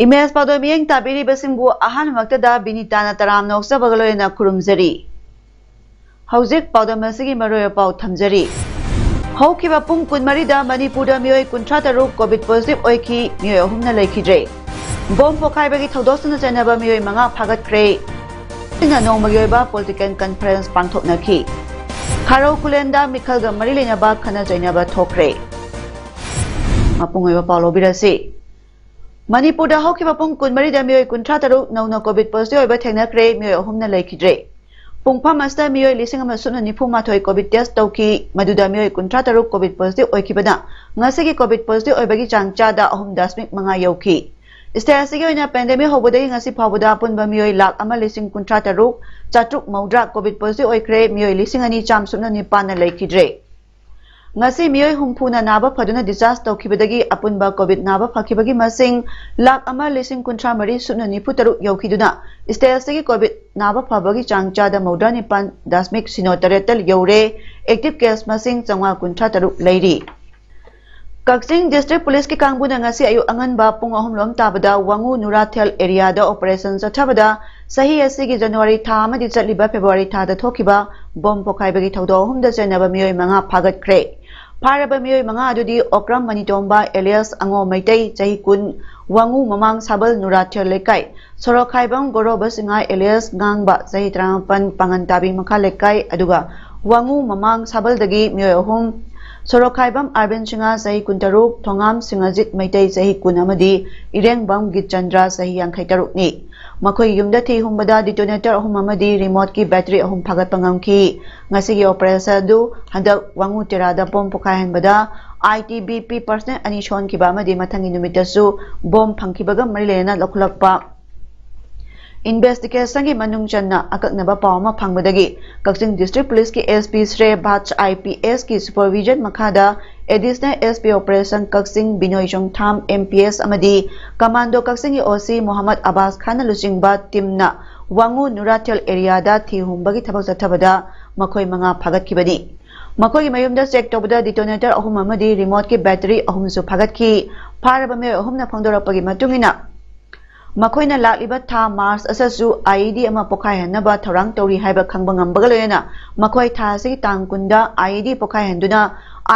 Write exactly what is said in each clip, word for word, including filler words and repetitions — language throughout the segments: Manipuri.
ꯏꯃꯦꯖ ꯄꯥꯎꯗꯝ ꯃꯤꯠꯌꯦꯡ ꯇꯥꯕꯤꯔꯤꯕꯁꯤꯡꯕꯨ ꯑꯍꯥꯟꯕꯃꯛꯇꯗ ꯕꯤꯅꯤꯇꯥꯅ ꯇꯔꯥꯝꯅ ꯑꯣꯛꯆꯕꯒ ꯂꯣꯏꯅꯅ ꯈꯨꯔꯨꯝꯖꯔꯤ꯫ ꯍꯧꯖꯤꯛ ꯄꯥꯎꯗꯝ ꯑꯁꯤꯒꯤ ꯃꯔꯨꯑꯣꯏꯕ ꯄꯥꯎ ꯊꯝꯖꯔꯤ꯫ ꯍꯧꯈꯤꯕ ꯄꯨꯡ ꯀꯨꯟꯃꯔꯤꯗ ꯃꯅꯤꯄꯨꯔꯗ ꯃꯤꯑꯣꯏ ꯀꯨꯟꯊ꯭ꯔꯥ ꯇꯔꯨꯛ ꯀꯣꯚꯤꯗ ꯄꯣꯖꯤꯇꯤꯚ ꯑꯣꯏꯈꯤ, ꯃꯤꯑꯣꯏ ꯑꯍꯨꯝꯅ ꯂꯩꯈꯤꯗ꯭ꯔꯦ꯫ ꯕꯣꯝ ꯄꯣꯈꯥꯏꯕꯒꯤ ꯊꯧꯗꯣꯛꯁꯤꯡꯗ ꯆꯩꯅꯕ ꯃꯤꯑꯣꯏ ꯃꯉꯥ ꯐꯥꯒꯠꯈ꯭ꯔꯦ꯫ ꯁꯤꯅ ꯅꯣꯡꯃꯒꯤ ꯑꯣꯏꯕ ꯄꯣꯂꯤꯇꯤꯀꯦꯜ ꯀꯟꯐꯔꯦꯟꯁ ꯄꯥꯡꯊꯣꯛꯅꯈꯤ꯫ ꯈꯥꯔꯧ ꯈꯨꯂꯦꯟꯗ ꯃꯤꯈꯜꯒ ꯃꯔꯤ ꯂꯩꯅꯕ ꯈꯠꯅ ꯆꯩꯅꯕ ꯊꯣꯛꯈ꯭ꯔꯦ꯫ ꯃꯄꯨꯡ ꯑꯣꯏꯕ ꯄꯥꯎ ꯂꯧꯕꯤꯔꯁꯤ꯫ ꯃꯅꯤꯄꯨꯔꯗ ꯍꯧꯈꯤꯕ ꯄꯨꯡ ꯀꯨꯟꯃꯔꯤꯗ ꯃꯤꯑꯣꯏ ꯀꯨꯟꯊ꯭ꯔꯥ ꯇꯔꯨꯛ ꯅꯧꯅ ꯀꯣꯚꯤꯗ ꯄꯣꯖꯤꯇꯤꯚ ꯑꯣꯏꯕ ꯊꯦꯡꯅꯈ꯭ꯔꯦ, ꯃꯤꯑꯣꯏ ꯑꯍꯨꯝꯅ ꯂꯩꯈꯤꯗ꯭ꯔꯦ꯫ ꯄꯨꯡꯐꯝ ꯑꯁꯤꯗ ꯃꯤꯑꯣꯏ ꯂꯤꯁꯤꯡ ꯑꯃ ꯁꯨꯞꯅ ꯅꯤꯐꯨ ꯃꯥꯊꯣꯏ ꯀꯣꯚꯤꯗ ꯇꯦꯁ ꯇꯧꯈꯤ, ꯃꯗꯨꯗ ꯃꯤꯑꯣꯏ ꯀꯨꯟꯊ꯭ꯔꯥ ꯇꯔꯨꯛ ꯀꯣꯚꯤꯗ ꯄꯣꯖꯤꯇꯤꯚ ꯑꯣꯏꯈꯤꯕꯅ ꯉꯁꯤꯒꯤ ꯀꯣꯚꯤꯗ ꯄꯣꯖꯤꯇꯤꯚ ꯑꯣꯏꯕꯒꯤ ꯆꯥꯡ ꯆꯥꯗ ꯑꯍꯨꯝ ꯗꯁꯃꯤꯛ ꯃꯉꯥ ꯌꯧꯈꯤ꯫ ꯁ꯭ꯇꯦꯠ ꯑꯁꯤꯒꯤ ꯑꯣꯏꯅ ꯄꯦꯟꯗꯦꯃꯤꯛ ꯍꯧꯕꯗꯒꯤ ꯉꯁꯤ ꯐꯥꯎꯕꯗ ꯑꯄꯨꯟꯕ ꯃꯤꯑꯣꯏ ꯂꯥꯈ ꯑꯃ ꯂꯤꯁꯤꯡ ꯀꯨꯟꯊ꯭ꯔꯥ ꯇꯔꯨꯛ ꯆꯥꯇ꯭ꯔꯨꯛ ꯃꯧꯗ꯭ꯔꯥ ꯀꯣꯚꯤꯗ ꯄꯣꯖꯤꯇꯤꯚ ꯑꯣꯏꯈ꯭ꯔꯦ, ꯃꯤꯑꯣꯏ ꯂꯤꯁꯤꯡ ꯑꯅꯤ ꯆꯥꯝ ꯁꯨꯞꯅ ꯅꯤꯄꯥꯟꯅ ꯂꯩꯈꯤꯗ꯭ꯔꯦ꯫ ꯉꯁꯤ ꯃꯤꯑꯣꯏ ꯍꯨꯝꯐꯨꯅ ꯅꯥꯕ ꯐꯗꯨꯅ ꯗꯤꯁꯆꯥꯔꯖ ꯇꯧꯈꯤꯕꯗꯒꯤ ꯑꯄꯨꯟꯕ ꯀꯣꯚꯤꯗ ꯅꯥꯕ ꯐꯈꯤꯕꯒꯤ ꯃꯁꯤꯡ ꯂꯥꯈ ꯑꯃ ꯂꯤꯁꯤꯡ ꯀꯨꯟꯊ꯭ꯔꯥ ꯃꯔꯤ ꯁꯨꯞꯅ ꯅꯤꯐꯨ ꯇꯔꯨꯛ ꯌꯧꯈꯤꯗꯨꯅ ꯁ꯭ꯇꯦꯠ ꯑꯁꯤꯒꯤ ꯀꯣꯚꯤꯗ ꯅꯥꯕ ꯐꯕꯒꯤ ꯆꯥꯡ ꯆꯥꯗ ꯃꯧꯗ꯭ꯔꯥ ꯅꯤꯄꯥꯟ ꯗꯁꯃꯤꯛ ꯁꯤꯅꯣ ꯇꯔꯦꯠꯇ ꯌꯧꯔꯦ꯫ ꯑꯦꯛꯇꯤꯚ ꯀꯦꯁ ꯃꯁꯤꯡ ꯆꯥꯝꯃꯉꯥ ꯀꯨꯟꯊ꯭ꯔꯥ ꯇꯔꯨꯛ ꯂꯩꯔꯤ꯫ ꯀꯛꯆꯤꯡ ꯗꯤꯁꯇ꯭ꯔꯤꯛ ꯄꯨꯂꯤꯁꯀꯤ ꯀꯥꯡꯕꯨꯅ ꯉꯁꯤ ꯑꯌꯨꯛ ꯑꯉꯟꯕ ꯄꯨꯡ ꯑꯍꯨꯝ ꯂꯣꯝ ꯇꯥꯕꯗ ꯋꯥꯉꯨ ꯅꯨꯔꯥꯊꯦꯜ ꯑꯦꯔꯤꯌꯥꯗ ꯑꯣꯄꯔꯦꯁꯟ ꯆꯠꯊꯕꯗ ꯆꯍꯤ ꯑꯁꯤꯒꯤ ꯖꯅꯋꯥꯔꯤ ꯊꯥ ꯑꯃꯗꯤ ꯆꯠꯂꯤꯕ ꯐꯦꯕ꯭ꯔꯨꯋꯥꯔꯤ ꯊꯥꯗ ꯊꯣꯛꯈꯤꯕ ꯕꯣꯝ ꯄꯣꯈꯥꯏꯕꯒꯤ ꯊꯧꯗꯣꯛ ꯑꯍꯨꯝꯗ ꯆꯩꯅꯕ ꯃꯤꯑꯣꯏ ꯃꯉꯥ ꯐꯥꯒꯠꯈ꯭ꯔꯦ꯫ ꯐꯥꯔꯕ ꯃꯤꯑꯣꯏ ꯃꯉꯥ ꯑꯗꯨꯗꯤ ꯑꯣꯀ꯭ꯔꯝ ꯃꯅꯤꯇꯣꯝꯕ ꯑꯦꯂꯤꯌꯥꯁ ꯑꯉꯣ ꯃꯩꯇꯩ, ꯆꯍꯤ ꯀꯨꯟ, ꯋꯥꯉꯨ ꯃꯃꯥꯡ ꯁꯥꯕꯜ ꯅꯨꯔꯥꯊꯦꯜ ꯂꯩꯀꯥꯏ, ꯁꯣꯔꯣꯛꯈꯥꯏꯕꯝ ꯒꯣꯔꯣꯕ ꯁꯤꯡꯍ ꯑꯦꯂꯤꯌꯥꯁ ꯉꯥꯡꯕ, ꯆꯍꯤ ꯇꯔꯥꯃꯥꯄꯟ, ꯄꯥꯡꯒꯟ ꯇꯥꯕꯤ ꯃꯈꯥ ꯂꯩꯀꯥꯏ, ꯑꯗꯨꯒ ꯋꯥꯉꯨ ꯃꯃꯥꯡ ꯁꯥꯕꯜꯗꯒꯤ ꯃꯤꯑꯣꯏ ꯑꯍꯨꯝ, ꯁꯣꯔꯣꯛꯈꯥꯏꯕꯝ ꯑꯥꯔꯕꯤꯟ ꯁꯤꯡꯍ, ꯆꯍꯤ ꯀꯨꯟꯇꯔꯨꯛ, ꯊꯣꯉꯥꯝ ꯁꯤꯡꯍꯖꯤꯠ ꯃꯩꯇꯩ, ꯆꯍꯤ ꯀꯨꯟ, ꯑꯃꯗꯤ ꯏꯔꯦꯡꯕꯝ ꯒꯤꯠꯆꯟꯗ꯭ꯔ, ꯆꯍꯤ ꯌꯥꯡꯈꯩ ꯇꯔꯨꯛꯅꯤ꯫ ꯃꯈꯣꯏꯒꯤ ꯌꯨꯝꯗ ꯊꯤ ꯍꯨꯝꯕꯗ ꯗꯤꯇꯣꯅꯦꯇꯔ ꯑꯍꯨꯝ ꯑꯃꯗꯤ ꯔꯤꯃꯣꯠꯀꯤ ꯕꯦꯇꯔꯤ ꯑꯍꯨꯝ ꯐꯥꯒꯠꯄ ꯉꯝꯈꯤ꯫ ꯉꯁꯤꯒꯤ ꯑꯣꯄꯔꯦꯁꯟ ꯑꯗꯨ ꯍꯟꯗꯛ ꯋꯥꯉꯨ ꯇꯦꯔꯥꯗ bomb ꯄꯣꯈꯥꯏꯍꯟꯕꯗ I T B P personnel ꯑꯅꯤ ꯁꯣꯛꯍꯟꯈꯤꯕ ꯑꯃꯗꯤ ꯃꯊꯪꯒꯤ ꯅꯨꯃꯤꯠꯇꯁꯨ ꯕꯣꯝ ꯐꯪꯈꯤꯕꯒ ꯃꯔꯤ ꯂꯩꯅꯅ ꯂꯧꯈꯠꯂꯛꯄ ꯏꯟꯚꯦꯁꯇꯤꯒꯦꯁꯟꯒꯤ ꯃꯅꯨꯡ ꯆꯟꯅ ꯑꯀꯛꯅꯕ ꯄꯥꯎ ꯑꯃ ꯐꯪꯕꯗꯒꯤ ꯀꯛꯆꯤꯡ ꯗꯤꯁꯇ꯭ꯔꯤꯛ ꯄꯨꯂꯤꯁꯀꯤ S P ꯁ꯭ꯔꯦꯌ Bhatt I P S ꯀꯤ ꯁꯨꯄꯔꯚꯤꯖꯟ ꯃꯈꯥꯗ ꯑꯦꯗꯤꯁꯅꯦꯜ S P ꯑꯣꯄꯔꯦꯁꯟ ꯀꯛꯆꯤꯡ ꯕꯤꯅꯣꯏ ꯆꯣꯡꯊꯥꯝ M P S ꯑꯃꯗꯤ ꯀꯃꯥꯟꯗꯣ ꯀꯛꯆꯤꯡꯒꯤ O C ꯃꯣꯍꯝꯃꯗ ꯑꯕꯥꯁ ꯈꯥꯟꯅ ꯂꯨꯆꯤꯡꯕ ꯇꯤꯝꯅ ꯋꯥꯉꯨ ꯅꯨꯔꯥꯊꯦꯜ ꯑꯦꯔꯤꯌꯥꯗ ꯊꯤ ꯍꯨꯝꯕꯒꯤ ꯊꯕꯛ ꯆꯠꯊꯕꯗ ꯃꯈꯣꯏ ꯃꯉꯥ ꯐꯥꯒꯠꯈꯤꯕꯅꯤ꯫ ꯃꯈꯣꯏꯒꯤ ꯃꯌꯨꯝꯗ ꯆꯦꯛ ꯇꯧꯕꯗ ꯗꯤꯇꯣꯅꯦꯇꯔ ꯑꯍꯨꯝ ꯑꯃꯗꯤ ꯔꯤꯃꯣꯠꯀꯤ ꯕꯦꯇꯔꯤ ꯑꯍꯨꯝꯁꯨ ꯐꯥꯒꯠꯈꯤ꯫ ꯐꯥꯔꯕ ꯃꯤꯑꯣꯏ ꯑꯍꯨꯝꯅ ꯐꯣꯡꯗꯣꯔꯛꯄꯒꯤ ꯃꯇꯨꯡ ꯏꯟꯅ, ꯃꯈꯣꯏꯅ ꯂꯥꯛꯂꯤꯕ ꯊꯥ ꯃꯥꯔꯆ ꯑꯁꯤꯗꯁꯨ I E D ꯑꯃ ꯄꯣꯈꯥꯏꯍꯟꯅꯕ ꯊꯧꯔꯥꯡ ꯇꯧꯔꯤ ꯍꯥꯏꯕ ꯈꯪꯕ ꯉꯝꯕꯒ ꯂꯣꯏꯅꯅ ꯃꯈꯣꯏ ꯊꯥ ꯑꯁꯤꯒꯤ ꯇꯥꯡ ꯀꯨꯟꯗ I E D ꯄꯣꯈꯥꯏꯍꯟꯗꯨꯅ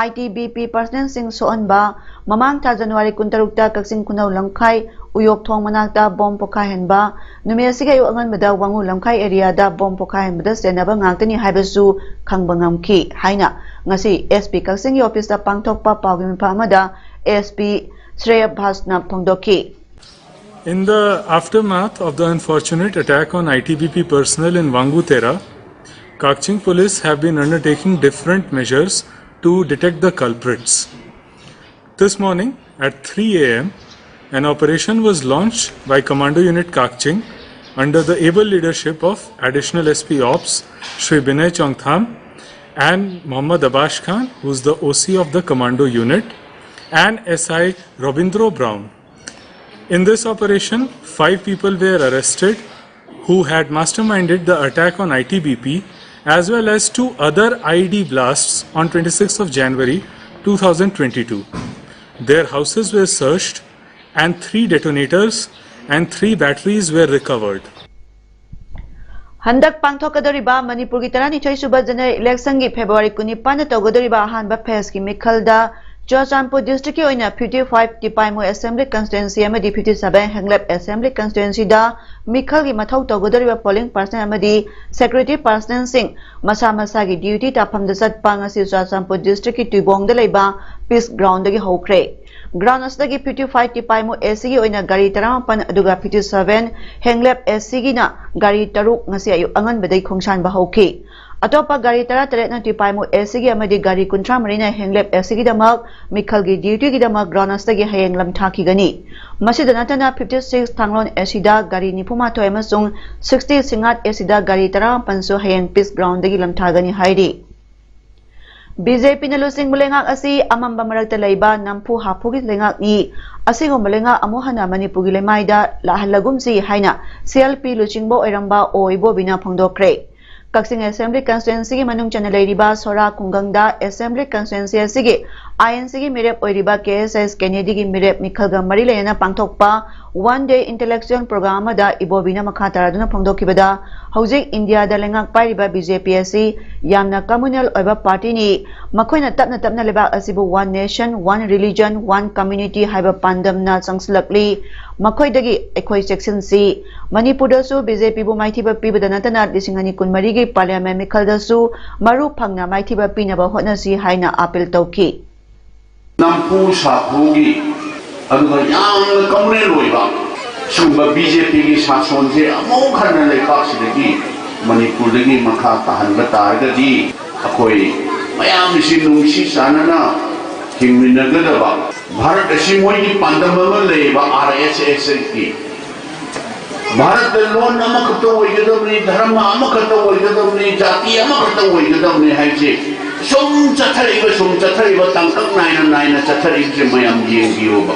I T B P personnelꯁꯤꯡ ꯁꯣꯛꯍꯟꯕ, ꯃꯃꯥꯡ ꯊꯥ ꯖꯅꯋꯥꯔꯤ ꯀꯨꯟꯇꯔꯨꯛꯇ ꯀꯛꯆꯤꯡ ꯈꯨꯅꯧ ꯂꯝꯈꯥꯏ ꯎꯌꯣꯛꯊꯣꯡ ꯃꯅꯥꯛꯇ ꯕꯣꯝ ꯄꯣꯈꯥꯏꯍꯟꯕ, ꯅꯨꯃꯤꯠ ꯑꯁꯤꯒꯤ ꯑꯌꯨꯛ ꯑꯉꯟꯕꯗ ꯋꯥꯉꯨ ꯂꯝꯈꯥꯏ ꯑꯦꯔꯤꯌꯥꯗ ꯕꯣꯝ ꯄꯣꯈꯥꯏꯍꯟꯕꯗ ꯆꯦꯟꯅꯕ ꯉꯥꯛꯇꯅꯤ ꯍꯥꯏꯕꯁꯨ ꯈꯪꯕ ꯉꯝꯈꯤ ꯍꯥꯏꯅ ꯉꯁꯤ S P ꯀꯛꯆꯤꯡꯒꯤ ꯑꯣꯐꯤꯁꯇ ꯄꯥꯡꯊꯣꯛꯄ ꯄꯥꯎꯒꯤ ꯃꯤꯐꯝ ꯑꯃꯗ S P ꯁ꯭ꯔꯦꯌ ꯚꯥꯁꯅ ꯐꯣꯡꯗꯣꯛꯈꯤ꯫ In the aftermath of the unfortunate attack on I T B P personnel in Wangutera, Kakching police have been undertaking different measures to detect the culprits. This morning at three A M, an operation was launched by Commando Unit Kakching under the able leadership of Additional S P Ops Shri Binay Chongtham and Mohammad Abash Khan, who is the O C of the Commando Unit, and S I Robindro Brown. In this operation, five people were arrested who had masterminded the attack on I T B P as well as two other I E D blasts on twenty-sixth of January two thousand twenty-two. Their houses were searched and three detonators and three batteries were recovered. ꯍꯟꯗꯛ ꯄꯥꯡꯊꯣꯛꯀꯗꯧꯔꯤꯕ ꯃꯅꯤꯄꯨꯔꯒꯤ ꯇꯔꯥꯅꯤꯊꯣꯏ ꯁꯨꯕ ꯖꯦꯅꯔꯦꯜ ꯏꯂꯦꯛꯁꯟꯒꯤ ꯐꯦꯕ꯭ꯔꯨꯋꯥꯔꯤ ꯀꯨꯟꯅꯤꯄꯥꯟꯗ ꯇꯧꯒꯗꯧꯔꯤꯕ ꯑꯍꯥꯟꯕ ꯐꯦꯖꯀꯤ ꯃꯤꯈꯜꯗ ꯆꯨꯔꯆꯥꯟꯄꯨꯔ ꯗꯤꯁꯇ꯭ꯔꯤꯛꯀꯤ ꯑꯣꯏꯅ fifty five ꯇꯤꯄꯥꯏꯃꯨ ꯑꯦꯁꯦꯝꯕ꯭ꯂꯤ ꯀꯟꯁꯇꯤꯇ꯭ꯋꯦꯟꯁꯤꯗ ꯃꯤꯈꯜꯒꯤ ꯃꯊꯧ ꯇꯧꯒꯗꯧꯔꯤꯕ ꯄꯣꯂꯤꯡ ꯄꯥꯔꯁꯟ ꯑꯃꯗꯤ ꯁꯦꯀ꯭ꯌꯨꯔꯤꯇꯤ ꯄꯥꯔꯁꯅꯦꯜꯁꯤꯡ ꯃꯁꯥ ꯃꯁꯥꯒꯤ ꯗ꯭ꯌꯨꯇꯤ ꯇꯥꯐꯝꯗ ꯆꯠꯄ ꯉꯁꯤ ꯆꯨꯔꯆꯥꯟꯄꯨꯔ ꯗꯤꯁꯇ꯭ꯔꯤꯛꯀꯤ ꯇꯨꯏꯕꯣꯡꯗ ꯂꯩꯕ ꯄꯤꯁ ꯒ꯭ꯔꯥꯎꯟꯗꯒꯤ ꯍꯧꯈ꯭ꯔꯦ꯫ ꯒ꯭ꯔꯥꯎꯟ ꯑꯁꯤꯗꯒꯤ fifty five ꯇꯤꯄꯥꯏꯃꯨ ꯑꯦꯁꯤꯒꯤ ꯑꯣꯏꯅ ꯒꯥꯔꯤ ꯇꯔꯥꯃꯥꯄꯟ ꯑꯗꯨꯒ fifty seven ꯍꯦꯡꯂꯦꯞ ꯑꯦꯁꯤꯒꯤꯅ ꯒꯥꯔꯤ ꯇꯔꯨꯛ ꯉꯁꯤ ꯑꯌꯨꯛ ꯑꯉꯟꯕꯗꯒꯤ ꯈꯣꯡꯁꯥꯟꯕ ꯍꯧꯈꯤ꯫ ꯑꯇꯣꯞꯄ ꯒꯥꯔꯤ ꯇꯔꯥꯇꯔꯦꯠꯅ ꯇꯤꯄꯥꯏꯃꯨ ꯑꯦꯁꯤꯒꯤ ꯑꯃꯗꯤ ꯒꯥꯔꯤ ꯀꯨꯟꯊ꯭ꯔꯥ ꯃꯔꯤꯅ ꯍꯦꯡꯂꯦꯞ ꯑꯦꯁꯤꯒꯤꯗꯃꯛ ꯃꯤꯈꯜꯒꯤ ꯗ꯭ꯌꯨꯇꯤꯒꯤꯗꯃꯛ ꯒ꯭ꯔꯥꯎꯟ ꯑꯁꯤꯗꯒꯤ ꯍꯌꯦꯡ ꯂꯝꯊꯥꯈꯤꯒꯅꯤ꯫ ꯃꯁꯤꯗ ꯅꯠꯇꯅ ꯐꯤꯐꯇꯤ ꯁꯤꯛꯁ ꯊꯥꯡꯂꯣꯟ ꯑꯦꯁꯤꯗ ꯒꯥꯔꯤ ꯅꯤꯐꯨ ꯃꯥꯊꯣꯏ ꯑꯃꯁꯨꯡ ꯁꯤꯛꯁꯇꯤ ꯁꯤꯡꯉꯥꯠ ꯑꯦꯁꯤꯗ ꯒꯥꯔꯤ ꯇꯔꯥꯃꯥꯄꯟꯁꯨ ꯍꯌꯦꯡ ꯄꯤꯁ ꯒ꯭ꯔꯥꯎꯟꯗꯒꯤ ꯂꯝꯊꯥꯒꯅꯤ ꯍꯥꯏꯔꯤ꯫ ꯕꯤ ꯖꯦ ꯄꯤꯅ ꯂꯨꯆꯤꯡꯕ ꯂꯩꯉꯥꯛ ꯑꯁꯤ ꯑꯃꯝꯕ ꯃꯔꯛꯇ ꯂꯩꯕ ꯅꯝꯐꯨ ꯍꯥꯐꯨꯒꯤ ꯂꯩꯉꯥꯛꯅꯤ꯫ ꯑꯁꯤꯒꯨꯝꯕ ꯂꯩꯉꯥꯛ ꯑꯃꯨꯛ ꯍꯟꯅ ꯃꯅꯤꯄꯨꯔꯒꯤ ꯂꯩꯃꯥꯏꯗ ꯂꯥꯛꯍꯜꯂꯒꯨꯝꯁꯤ ꯍꯥꯏꯅ ꯁꯤ ꯑꯦꯜ ꯄꯤ ꯂꯨꯆꯤꯡꯕ ꯑꯣꯏꯔꯝꯕ ꯑꯣ ꯏꯕꯣꯕꯤꯅ ꯐꯣꯡꯗꯣꯛꯈ꯭ꯔꯦ꯫ ꯀꯛꯆꯤꯡ ꯑꯦꯁꯦꯝꯕ꯭ꯂꯤ ꯀꯟꯁꯇꯤꯇ꯭ꯋꯦꯟꯁꯤꯒꯤ ꯃꯅꯨꯡ ꯆꯟꯅ ꯂꯩꯔꯤꯕ ꯁꯣꯔꯥ ꯈꯨꯡꯒꯪꯗ ꯑꯦꯁꯦꯝꯕ꯭ꯂꯤ ꯀꯟꯁꯇꯤꯇ꯭ꯋꯦꯟꯁꯤ ꯑꯁꯤꯒꯤ ꯑꯥꯏ ꯑꯦꯟ ꯁꯤꯒꯤ ꯃꯤꯔꯦꯞ ꯑꯣꯏꯔꯤꯕ ꯀꯦ ꯑꯦꯁ ꯑꯦꯁ ꯀꯦꯅꯦꯗꯤꯒꯤ ꯃꯤꯔꯦꯞ ꯃꯤꯈꯜꯒ ꯃꯔꯤ ꯂꯩꯅꯅ ꯄꯥꯡꯊꯣꯛꯄ ꯋꯥꯟ ꯗꯦ ꯏꯟꯇꯦꯂꯦꯛꯆꯨꯋꯦꯜ ꯄ꯭ꯔꯣꯒ꯭ꯔꯥꯝ ꯑꯃꯗ ꯏꯕꯣꯕꯤꯅ ꯃꯈꯥ ꯇꯥꯔꯗꯨꯅ ꯐꯣꯡꯗꯣꯛꯈꯤꯕꯗ, ꯍꯧꯖꯤꯛ ꯏꯟꯗꯤꯌꯥꯗ ꯂꯩꯉꯥꯛ ꯄꯥꯏꯔꯤꯕ ꯕꯤ ꯖꯦ ꯄꯤ ꯑꯁꯤ ꯌꯥꯝꯅ ꯀꯝꯃꯨꯅꯦꯜ ꯑꯣꯏꯕ ꯄꯥꯔꯇꯤꯅꯤ꯫ ꯃꯈꯣꯏꯅ ꯇꯞꯅ ꯇꯞꯅ ꯂꯩꯕꯥꯛ ꯑꯁꯤꯕꯨ one nation, one religion, one community ꯍꯥꯏꯕ ꯄꯥꯟꯗꯝꯅ ꯆꯪꯁꯤꯜꯂꯛꯂꯤ꯫ ꯃꯈꯣꯏꯗꯒꯤ ꯑꯩꯈꯣꯏ ꯆꯦꯛꯁꯤꯟꯁꯤ꯫ ꯃꯅꯤꯄꯨꯔꯗꯁꯨ ꯕꯤ ꯖꯦ ꯄꯤꯕꯨ ꯃꯥꯏꯊꯤꯕ ꯄꯤꯕꯗ ꯅꯠꯇꯅ ꯂꯤꯁꯤꯡ ꯑꯅꯤ ꯀꯨꯟꯃꯔꯤꯒꯤ ꯄꯥꯔꯂꯤꯌꯥꯃꯦꯟ ꯃꯤꯈꯜꯗꯁꯨ ꯃꯔꯨ ꯐꯪꯅ ꯃꯥꯏꯊꯤꯕ ꯄꯤꯅꯕ ꯍꯣꯠꯅꯁꯤ ꯍꯥꯏꯅ ꯑꯥꯄꯤꯜ ꯇꯧꯈꯤ꯫ ꯅꯝꯐꯨ ꯁꯥꯐꯨꯒꯤ, ꯑꯗꯨꯒ ꯌꯥꯝꯅ ꯀꯝꯃꯨꯅꯦꯜ ꯑꯣꯏꯕ ꯁꯤꯒꯨꯝꯕ ꯕꯤ ꯖꯦ ꯄꯤꯒꯤ ꯁꯥꯁꯣꯟꯁꯦ ꯑꯃꯨꯛ ꯍꯟꯅ ꯂꯩꯕꯥꯛꯁꯤꯗꯒꯤ, ꯃꯅꯤꯄꯨꯔꯗꯒꯤ ꯃꯈꯥ ꯇꯥꯍꯟꯕ ꯇꯥꯔꯒꯗꯤ, ꯑꯩꯈꯣꯏ ꯃꯌꯥꯝꯁꯤ ꯅꯨꯡꯁꯤ ꯆꯥꯟꯅꯅ ꯍꯤꯡꯃꯤꯟꯅꯒꯗꯕ, ꯚꯥꯔꯠ ꯑꯁꯤ ꯃꯣꯏꯒꯤ ꯄꯥꯟꯗꯝ ꯑꯃ ꯂꯩꯌꯦꯕ, ꯑꯥꯔ ꯑꯦꯁ ꯑꯦꯁ ꯀꯤ꯫ ꯚꯥꯔꯠꯇ ꯂꯣꯟ ꯑꯃꯈꯛꯇ ꯑꯣꯏꯒꯗꯕꯅꯤ, ꯙꯔꯃ ꯑꯃꯈꯛꯇ ꯑꯣꯏꯒꯗꯕꯅꯤ, ꯖꯥꯇꯤ ꯑꯃꯈꯛꯇ ꯑꯣꯏꯒꯗꯕꯅꯤ ꯍꯥꯏꯕꯁꯦ ꯁꯨꯝ ꯆꯠꯊꯔꯛꯏꯕ, ꯁꯨꯝ ꯆꯠꯊꯔꯛꯏꯕ, ꯇꯥꯡꯀꯛ ꯅꯥꯏꯅ ꯅꯥꯏꯅ ꯆꯠꯊꯔꯛꯏꯕꯁꯦ ꯃꯌꯥꯝ ꯌꯦꯡꯕꯤꯌꯨꯕ꯫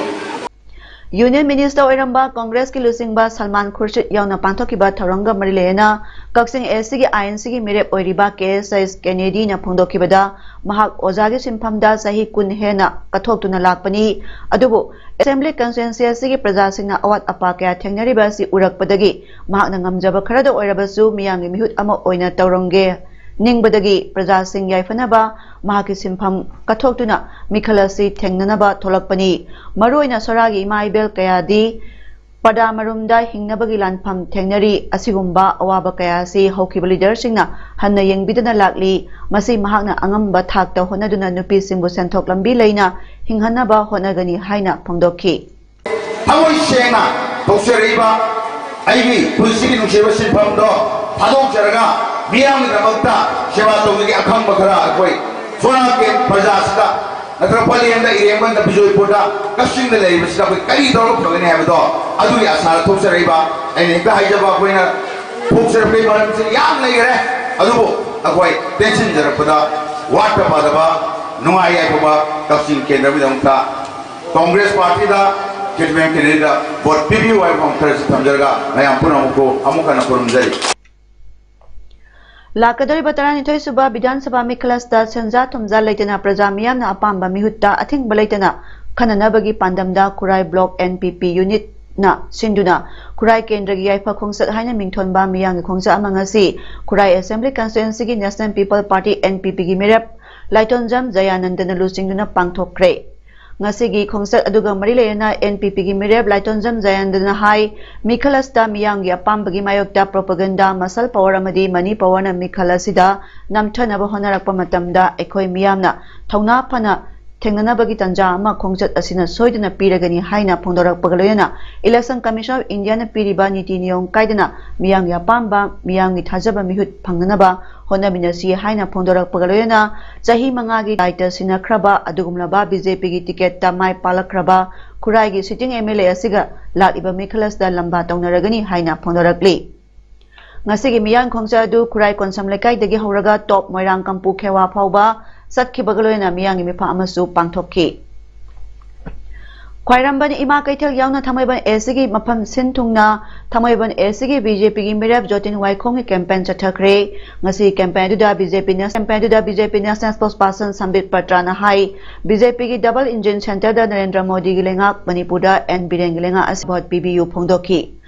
ꯌꯨꯅꯤꯌꯟ ꯃꯤꯅꯤꯁꯇꯔ ꯑꯣꯏꯔꯝꯕ ꯀꯣꯡꯒ꯭ꯔꯦꯁꯀꯤ ꯂꯨꯆꯤꯡꯕ ꯁꯜꯃꯥꯟ ꯈꯨꯔꯁꯤꯠ ꯌꯥꯎꯅ ꯄꯥꯡꯊꯣꯛꯈꯤꯕ ꯊꯧꯔꯝꯒ ꯃꯔꯤ ꯂꯩꯅꯅ ꯀꯛꯆꯤꯡ ꯑꯦꯁ ꯁꯤꯒꯤ ꯑꯥꯏ ꯑꯦꯟ ꯁꯤꯒꯤ ꯃꯤꯔꯦꯞ ꯑꯣꯏꯔꯤꯕ ꯀꯦ ꯑꯦꯁ ꯑꯦꯁ ꯀꯦꯅꯦꯗꯤꯅ ꯐꯣꯡꯗꯣꯛꯈꯤꯕꯗ, ꯃꯍꯥꯛ ꯑꯣꯖꯥꯒꯤ ꯁꯤꯟꯐꯝꯗ ꯆꯍꯤ ꯀꯨꯟ ꯍꯦꯟꯅ ꯀꯠꯊꯣꯛꯇꯨꯅ ꯂꯥꯛꯄꯅꯤ꯫ ꯑꯗꯨꯕꯨ ꯑꯦꯁꯦꯝꯕ꯭ꯂꯤ ꯀꯟꯁꯇꯤꯇ꯭ꯋꯦꯟꯁꯤ ꯑꯁꯤꯒꯤ ꯄ꯭ꯔꯖꯥꯁꯤꯡꯅ ꯑꯋꯥꯠ ꯑꯄꯥ ꯀꯌꯥ ꯊꯦꯡꯅꯔꯤꯕ ꯑꯁꯤ ꯎꯔꯛꯄꯗꯒꯤ ꯃꯍꯥꯛꯅ ꯉꯝꯖꯕ ꯈꯔꯗ ꯑꯣꯏꯔꯕꯁꯨ ꯃꯤꯌꯥꯝꯒꯤ ꯃꯤꯍꯨꯠ ꯑꯃ ꯑꯣꯏꯅ ꯇꯧꯔꯝꯒꯦ ꯅꯤꯡꯕꯗꯒꯤ ꯄ꯭ꯔꯖꯥꯁꯤꯡ ꯌꯥꯏꯐꯅꯕ ꯃꯍꯥꯛꯀꯤ ꯁꯤꯟꯐꯝ ꯀꯠꯊꯣꯛꯇꯨꯅ ꯃꯤꯈꯜ ꯑꯁꯤ ꯊꯦꯡꯅꯅꯕ ꯊꯣꯛꯂꯛꯄꯅꯤ꯫ ꯃꯔꯨꯑꯣꯏꯅ ꯁꯣꯔꯥꯒꯤ ꯏꯃꯥ ꯏꯕꯦꯜ ꯀꯌꯥꯗꯤ ꯄꯔꯗꯥ ꯃꯔꯨꯝꯗ ꯍꯤꯡꯅꯕꯒꯤ ꯂꯥꯟꯐꯝ ꯊꯦꯡꯅꯔꯤ꯫ ꯑꯁꯤꯒꯨꯝꯕ ꯑꯋꯥꯕ ꯀꯌꯥ ꯑꯁꯤ ꯍꯧꯈꯤꯕ ꯂꯤꯗꯔꯁꯤꯡꯅ ꯍꯟꯅ ꯌꯦꯡꯕꯤꯗꯅ ꯂꯥꯛꯂꯤ꯫ ꯃꯁꯤ ꯃꯍꯥꯛꯅ ꯑꯉꯝꯕ ꯊꯥꯛꯇ ꯍꯣꯠꯅꯗꯨꯅ ꯅꯨꯄꯤꯁꯤꯡꯕꯨ ꯁꯦꯟꯊꯣꯛ ꯂꯝꯕꯤ ꯂꯩꯅ ꯍꯤꯡꯍꯟꯅꯕ ꯍꯣꯠꯅꯒꯅꯤ ꯍꯥꯏꯅ ꯐꯣꯡꯗꯣꯛꯈꯤ꯫ ꯊꯃꯣꯏ ꯁꯦꯡꯅ ꯇꯧꯖꯔꯛꯏꯕ ꯑꯩꯒꯤ ꯄꯨꯟꯁꯤꯒꯤ ꯅꯨꯡꯁꯤꯕ ꯁꯤꯟꯐꯝꯗꯣ ꯊꯥꯗꯣꯛꯆꯔꯒ ꯃꯤꯌꯥꯝꯒꯤꯗꯃꯛꯇ ꯁꯦꯕꯥ ꯇꯧꯖꯒꯦ ꯑꯈꯪꯕ ꯈꯔ ꯑꯩꯈꯣꯏ ꯁꯣꯔꯥꯠꯀꯤ ꯄ꯭ꯔꯖꯥꯁꯤꯗ ꯅꯠꯇ꯭ꯔꯒ ꯄꯂꯦꯟꯗ, ꯏꯔꯦꯡꯕꯝꯗ, ꯕꯤꯖꯣꯏꯄꯨꯔꯗ, ꯀꯛꯆꯤꯡꯗ ꯂꯩꯔꯤꯕꯁꯤꯗ ꯑꯩꯈꯣꯏ ꯀꯔꯤ ꯇꯧꯔꯒ ꯐꯒꯅꯤ ꯍꯥꯏꯕꯗꯣ ꯑꯗꯨꯒꯤ ꯑꯁꯥꯗ ꯊꯣꯛꯆꯔꯛꯏꯕ꯫ ꯑꯩꯅ ꯍꯦꯛꯇ ꯍꯥꯏꯖꯕ, ꯑꯩꯈꯣꯏꯅ ꯊꯣꯛꯆꯔꯛꯄꯒꯤ ꯃꯔꯝꯁꯤ ꯌꯥꯝ ꯂꯩꯈꯔꯦ, ꯑꯗꯨꯕꯨ ꯑꯩꯈꯣꯏ ꯇꯦꯟꯁꯤꯟꯖꯔꯛꯄꯗ ꯋꯥꯠꯇ ꯄꯥꯗꯕ, ꯅꯨꯡꯉꯥꯏ ꯌꯥꯏꯐꯕ ꯀꯛꯆꯤꯡ ꯀꯦꯟꯗ꯭ꯔꯒꯤꯗꯃꯛꯇ ꯀꯣꯡꯒ꯭ꯔꯦꯁ ꯄꯥꯔꯇꯤꯗ ꯈꯦꯇ꯭ꯔꯤꯃꯌꯨꯝ ꯀꯦꯟꯗꯤꯗꯦꯠꯇ ꯚꯣꯠ ꯄꯤꯕꯤꯌꯨ ꯍꯥꯏꯕ ꯋꯥꯐꯝ ꯈꯔꯁꯤ ꯊꯝꯖꯔꯒ ꯃꯌꯥꯝ ꯄꯨꯝꯅꯃꯛꯄꯨ ꯑꯃꯨꯛ ꯍꯟꯅ ꯈꯨꯔꯨꯝꯖꯔꯤ꯫ ꯂꯥꯛꯀꯗꯧꯔꯤꯕ ꯇꯔꯥꯅꯤꯊꯣꯏ ꯁꯨꯕ ꯕꯤꯙꯥꯟ ꯁꯚꯥ ꯃꯤꯈꯜ ꯑꯁꯤꯗ ꯁꯦꯟꯖꯥ ꯊꯨꯝꯖꯥ ꯂꯩꯇꯅ ꯄ꯭ꯔꯖꯥ ꯃꯤꯌꯥꯝꯅ ꯑꯄꯥꯝꯕ ꯃꯤꯍꯨꯠꯇ ꯑꯊꯤꯡꯕ ꯂꯩꯇꯅ ꯈꯟꯅꯅꯕꯒꯤ ꯄꯥꯟꯗꯝꯗ ꯈꯨꯔꯥꯏ ꯕ꯭ꯂꯣꯛ ꯑꯦꯟ ꯄꯤ ꯄꯤ ꯌꯨꯅꯤꯠꯅ ꯁꯤꯟꯗꯨꯅ ꯈꯨꯔꯥꯏ ꯀꯦꯟꯗ꯭ꯔꯒꯤ ꯌꯥꯏꯐ ꯈꯣꯡꯆꯠ ꯍꯥꯏꯅ ꯃꯤꯡꯊꯣꯟꯕ ꯃꯤꯌꯥꯝꯒꯤ ꯈꯣꯡꯆꯠ ꯑꯃ ꯉꯁꯤ ꯈꯨꯔꯥꯏ ꯑꯦꯁꯦꯝꯕ꯭ꯂꯤ ꯀꯟꯁꯇꯤꯇ꯭ꯋꯦꯟꯁꯤꯒꯤ National People Party, N P ꯄꯤꯒꯤ ꯃꯤꯔꯦꯞ ꯂꯥꯏꯇꯣꯟꯖꯝ ꯖꯌꯥꯅꯟꯗꯅ ꯂꯨꯆꯤꯡꯗꯨꯅ ꯄꯥꯡꯊꯣꯛꯈ꯭ꯔꯦ꯫ ꯉꯁꯤꯒꯤ ꯈꯣꯡꯆꯠ ꯑꯗꯨꯒ ꯃꯔꯤ ꯂꯩꯅꯅ ꯑꯦꯟ ꯄꯤ ꯄꯤꯒꯤ ꯃꯤꯔꯦꯞ ꯂꯥꯏꯇꯣꯟꯖꯝ ꯖꯌꯥꯅꯟꯗꯅ ꯍꯥꯏ, ꯃꯤꯈꯜ ꯑꯁꯤꯗ ꯃꯤꯌꯥꯝꯒꯤ ꯑꯄꯥꯝꯕꯒꯤ ꯃꯥꯌꯣꯛꯇ ꯄ꯭ꯔꯣꯄꯒꯦꯟꯗꯥ, ꯃꯁꯜ ꯄꯋꯔ ꯑꯃꯗꯤ ꯃꯅꯤ ꯄꯋꯔꯅ ꯃꯤꯈꯜ ꯑꯁꯤꯗ ꯅꯝꯊꯅꯕ ꯍꯣꯠꯅꯔꯛꯄ ꯃꯇꯝꯗ ꯑꯩꯈꯣꯏ ꯃꯤꯌꯥꯝꯅ ꯊꯧꯅꯥ ꯐꯅ ꯊꯦꯡꯅꯅꯕꯒꯤ ꯇꯥꯟꯖꯥ ꯑꯃ ꯈꯣꯡꯆꯠ ꯑꯁꯤꯅ ꯁꯣꯏꯗꯅ ꯄꯤꯔꯒꯅꯤ ꯍꯥꯏꯅ ꯐꯣꯡꯗꯣꯔꯛꯄꯒ ꯂꯣꯏꯅꯅ Election Commission of Indiaꯅ ꯄꯤꯔꯤꯕ ꯅꯤꯇꯤ ꯅꯤꯌꯣꯝ ꯀꯥꯏꯗꯅ ꯃꯤꯌꯥꯝꯒꯤ ꯑꯄꯥꯝꯕ, ꯃꯤꯌꯥꯝꯒꯤ ꯊꯥꯖꯕ ꯃꯤꯍꯨꯠ ꯐꯪꯅꯅꯕ ꯍꯣꯠꯅꯃꯤꯟꯅꯁꯤ ꯍꯥꯏꯅ ꯐꯣꯡꯗꯣꯔꯛꯄꯒ ꯂꯣꯏꯅꯅ ꯆꯍꯤ ꯃꯉꯥꯒꯤ ꯗꯥꯏꯇ ꯁꯤꯟꯅꯈ꯭ꯔꯕ ꯑꯗꯨꯒꯨꯝꯂꯕ ꯕꯤ ꯖꯦ ꯄꯤꯒꯤ ꯇꯤꯀꯦꯠꯇ ꯃꯥꯏ ꯄꯥꯛꯂꯛꯈ꯭ꯔꯕ ꯈꯨꯔꯥꯏꯒꯤ sitting M L A ꯑꯁꯤꯒ ꯂꯥꯛꯂꯤꯕ ꯃꯤꯈꯜ ꯑꯁꯤꯗ ꯂꯝꯕꯥ ꯇꯧꯅꯔꯒꯅꯤ ꯍꯥꯏꯅ ꯐꯣꯡꯗꯣꯔꯛꯂꯤ꯫ ꯉꯁꯤꯒꯤ ꯃꯤꯌꯥꯝ ꯈꯣꯡꯆꯠ ꯑꯗꯨ ꯈꯨꯔꯥꯏ ꯀꯣꯟꯁꯝ ꯂꯩꯀꯥꯏꯗꯒꯤ ꯍꯧꯔꯒ ꯇꯣꯞ ꯃꯣꯏꯔꯥꯡ ꯀꯝꯄꯨ ꯈꯦꯋꯥ ꯐꯥꯎꯕ ꯆꯠꯈꯤꯕꯒ ꯂꯣꯏꯅꯅ ꯃꯤꯌꯥꯝꯒꯤ ꯃꯤꯐꯝ ꯑꯃꯁꯨ ꯄꯥꯡꯊꯣꯛꯈꯤ꯫ ꯈ꯭ꯋꯥꯏꯔꯝꯕꯟ ꯏꯃꯥ ꯀꯩꯊꯦꯜ ꯌꯥꯎꯅ ꯊꯥꯡꯃꯩꯕꯟ ꯑꯦꯁꯤꯒꯤ ꯃꯐꯝ ꯁꯤꯟ ꯊꯨꯡꯅ ꯊꯥꯡꯃꯩꯕꯟ ꯑꯦꯁꯤꯒꯤ ꯕꯤ ꯖꯦ ꯄꯤꯒꯤ ꯃꯤꯔꯦꯞ ꯖꯣꯇꯤꯟ ꯋꯥꯏꯈꯣꯡꯒꯤ campaign ꯆꯠꯊꯈ꯭ꯔꯦ꯫ ꯉꯁꯤ campaign ꯑꯗꯨꯗ ꯕꯤ ꯖꯦ ꯄꯤ ꯅꯦꯁ-, campaign ꯑꯗꯨꯗ ꯕꯤ ꯖꯦ ꯄꯤ national spokesperson ꯁꯝꯕꯤꯠ ꯄꯇ꯭ꯔꯥꯅ ꯍꯥꯏ, ꯕꯤ ꯖꯦ ꯄꯤꯒꯤ double engine centreꯗ ꯅꯔꯦꯟꯗ꯭ꯔ ꯃꯣꯗꯤꯒꯤ ꯂꯩꯉꯥꯛ, ꯃꯅꯤꯄꯨꯔꯗ ꯑꯦꯟ ꯕꯤꯔꯦꯟꯒꯤ ꯂꯩꯉꯥꯛ ꯑꯁꯤ ꯚꯣꯠ ꯄꯤꯕꯤꯌꯨ ꯐꯣꯡꯗꯣꯛꯈꯤ꯫